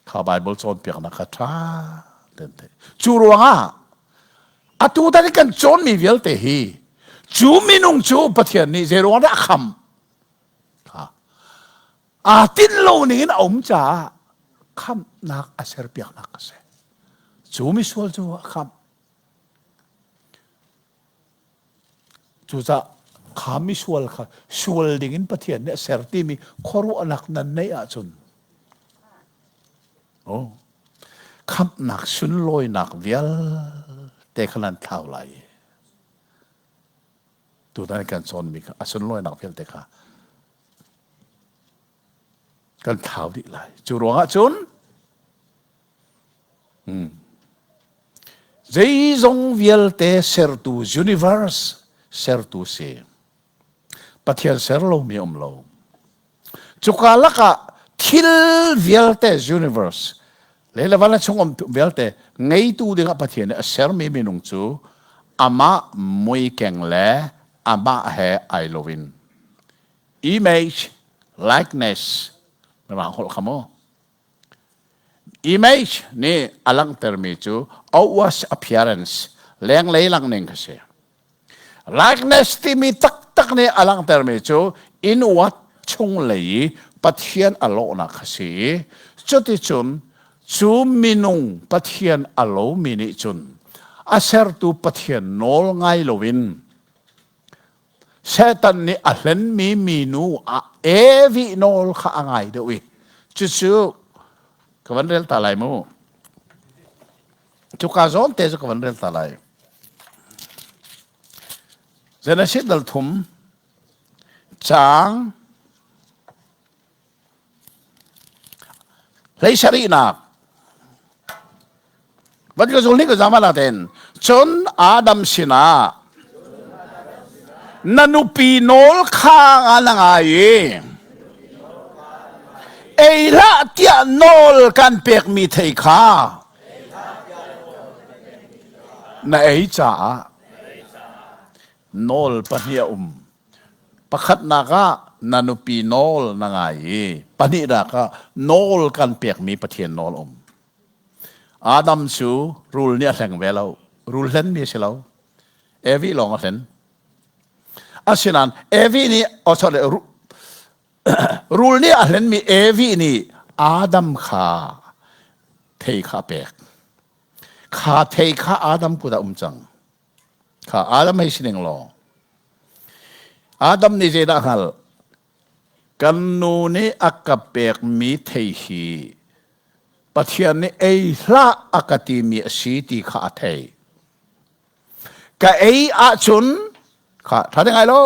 Kha Bible cawnpiaknak kha ṭha ten theih. Cu ruangah atu tan kan cawnmi vialte hi cu minung cu Pathian nih zei ruangah dah a khamh? Aa tinh lo ning in a um caah khamhnak a serpiaknak a si. Cu misual cu a khamh. Cucaah kha misual kha sual ding in Pathian nih a ser timi khuaruahnak nan neih ahcun oh, khamhnak sunlawinak vialte kha nan thlau lai. Tutan kan cawnmi kha a sunlawinak vialte kha kan thlau dih lai. Cu ruangah cun hmm, zeizong vialte sertu universe sertu si. Pathian ser lomi um lo. Cuka lakah thil vialte universe le le van chung um vialte ngeitu dingah Pathian nih a sermi minung cu amah muikeng le amah he ai loin image likeness mirang holh kha mu image nih a langhtermi cu outward appearance lenglei langning kha si Likeness timi taktak nih a langhtermi cu inward chunglei i Pathian a lawhnak a si i cuticun cu minung Pathian a lomi nih cun a sertu Pathian nawl ngai loin Satan nih a hlenmi minu a Evi nawl kha a ngai deuh i cucu ka van rel ta lai mu. Cuka zawn te cu ka van rel ta lai. Genesis dal thum caang hlei sarihnak van ka zul ni ka zama la ten cun Adam sinah na nupi nawl kha nga na ngai i ei hlah tiah nawl kan pekmi thei kha na ei caah nawl pahnih a um. Pakhatnak ah na nupi nawl na ngai i pahnihnak ah nawl kan pekmi Pathian nawl um. Adam cu rul nih a hleng ve lo. Rul hlenmi a si lo. Evi lawng a hlen. Asinain Evi nih oh sorry, Rul nih a hlenmi Evi nih Adam kha thei kha a pek. Kha thei kha Adam kut ah um cang. Kha Adam hei si ning law. Adam nih zeidah hngalh? Kan nu nih a ka pekmi thei hi Pathian nih ei hlah a ka timi a si ti kha a thei. Ka ei ahcun kha ṭha te ngai lo.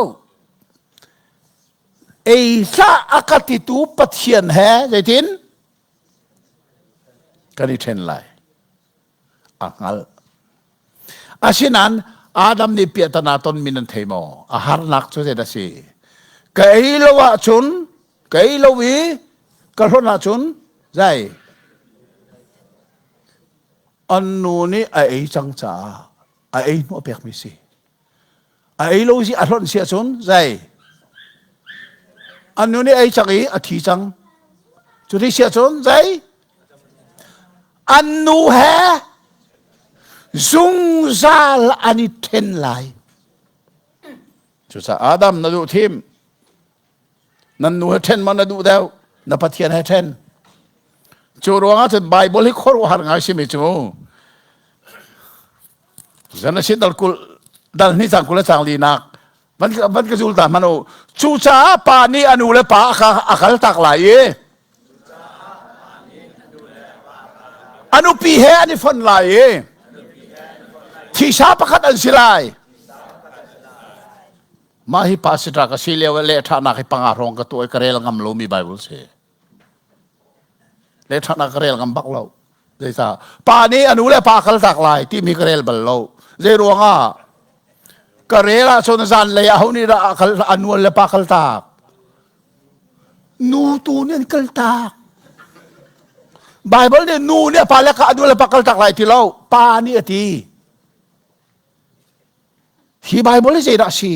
Ei hlah a ka titu Pathian he zeitin kan i ṭhen lai. A hngalh. Asinain Adam nih piahtana tonmi nan thei maw? A harnak cu zeidah a si? Ka ei lo ahcun, ka ei lo i ka hlonh ahcun zei? An nu nih a ei cang caah a ei hnu a pekmi si. A ei lo si a hlonh si ahcun zei? An nu nih ei cang i a thi cang. Cu ti si ahcun zei? An nu he zungzal an i then lai. Cucaah Adam na duh thim. Nan nu he ṭhen ma na duh deuh? Na Pathian he ṭhen. Cu ruangah cun Bible hi khuaruahhar ngai simi cu Genesis dal kul dal hnih cang kul le cang linak van van ka zul ta hmanh u. Cucaah pa nih a nu le pa a a kal tak lai i a nupi he an i fon lai i thisa pakhat an si lai. Mah hi pastor ka si lio le ṭhanak hi panga hrawng ka tuah i ka rel ngam lomi Bible si. Le ṭhanak ka rel ngam bak lo. Zeicah pa nih a nu le pa kal tak lai timi ka rel bal lo. Zei ruangah ka rel ahcun zanlei ah ho nih dah a kal a nual le pa kal tak. Nu tu nih an kal tak. Bible nih nu nih a pa le ka a nu le pa kal tak lai ti lo. Pa nih a ti. Hi Bible hi zeidah a si?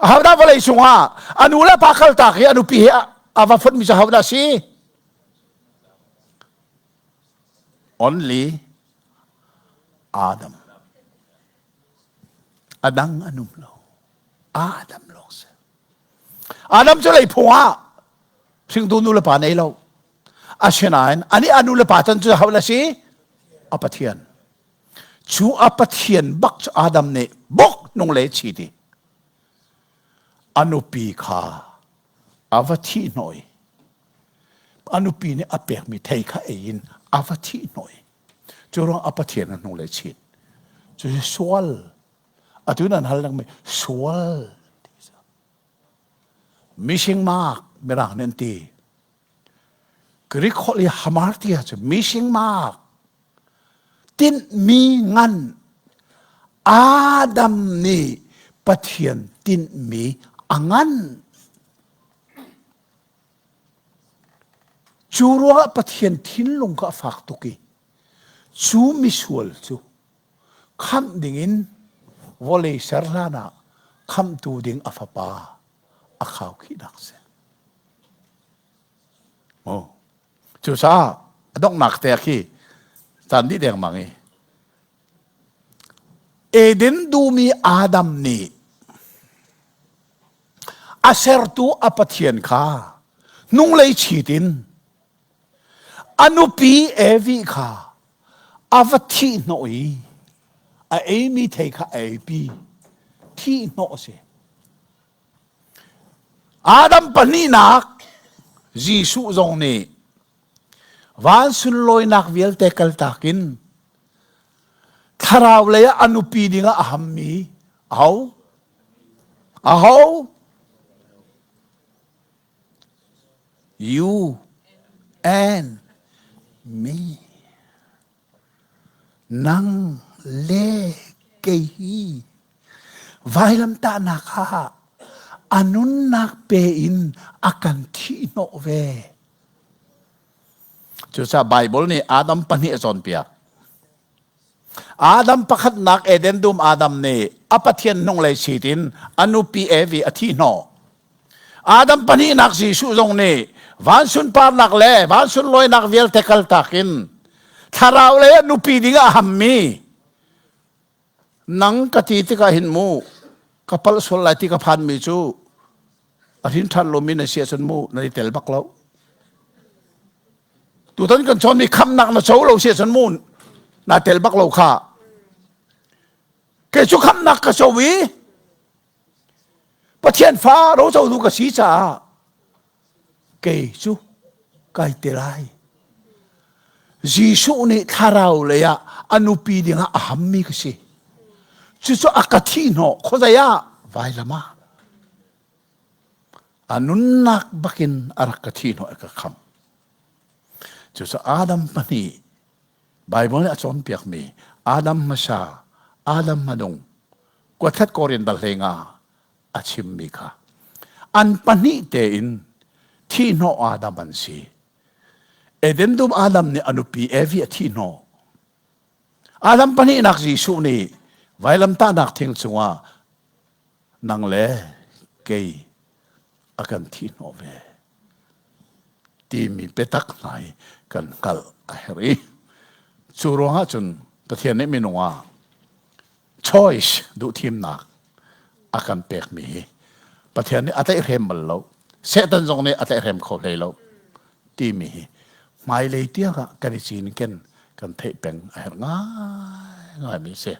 Ahodah vawlei cungah a nu le pa kaltak i a nupi he a va fonhmi cu ahodah a si? Only Adam. A dang an um lo. Adam lawng si. Adam cu leiphung ah hringtu nu le pa nei lo. Asinain ani a nu le pa can cu ahodah a si? A Pathian. Cu a Pathian bak cu Adam nih bok nung le chi ti. A nupi kha a va thih hnawh i a nupi nih a pekmi thei kha ei in a va thih hnawh i cu ruang a Pathian a hnung le chin. Cu sual atu nan hal lengmang sual ti Mising mak mirang nih an ti. Greek holh i hamartia cu mising mak Tinhmi ngan Adam nih Pathian tinhmi a ngan. Cu ruangah Pathian thinlung kha a fak tuk i cu misual cu khamh dingin vawlei ser hlan ah khamhtu ding a fapa a khaukhihnak a si. Oh. Cucaah a donghnak te khi caan dih dengmang i Eden dumi Adam nih a sertu a Pathian kha hnunglei chit in a nupi Evi kha a va thih hnawh i a eimi thei kha a eipi thih hnawh a si. Adam pahnihnak Jesuh zong nih van sunlawinak vialte kaltak in thlarau lei ah a nupi dingah a hammi aho? Aho? You and me. Nang le kei hi vailamtahnak ah a nunnak pe in a kan thihhnawh ve. Cucaah Baibal nih Adam pahnih a cawnpiak. Adam pakhatnak Eden dum Adam nih a Pathian hnunglei sit in a nupi Evi a thihhnawh. Adam pahnihnak Jesuh zong nih van sunparnak le van sunlawinak vialte kaltak in thlarau lei ah nupi ding ah a hammi nang ka ti tikah hin mu ka palh sual lai ti ka phanmi cu a hrin ṭhan lomi na si ahcun mu na i tel bak lo. Tutan kan cawnmi khamnak na co lo si ahcun mu naa tel bak lo kha. Kei cu khamnak ka co i Pathian fa rocotu ka si caah kei cu kai te lai. Jesuh nih thlarau lei ah a nupi dingah a hammi ka si. Cucu a ka thih hnawh khuazei ah vailam ah. A nunnak bakin a rak ka thih hnawh a ka khamh. Cucu Adam pahnih Baibal nih a cawnpiakmi Adam hmasa, Adam hmanung, kuathat Korin dal hlenga a chimmi kha an pahnih tein thihhnawh Adam an si. Eden dum Adam nih a nupi Evi a thihhnawh. Adam pahnihnak Jesuh nih vailamtahnak thing cungah nang le kei a kan thih hnawh ve timi biatak hna hi kan hngalh a herh i cu ruangah cun Pathian nih minung ah choice duhthimnak a kan pekmi hi Pathian nih a tlaihhrem bal lo Satan zong nih a tlaihhrem kho hlei lo timi hi hmailei tiang ah kan i cinken kan theih peng a herh ngaingaimi a si.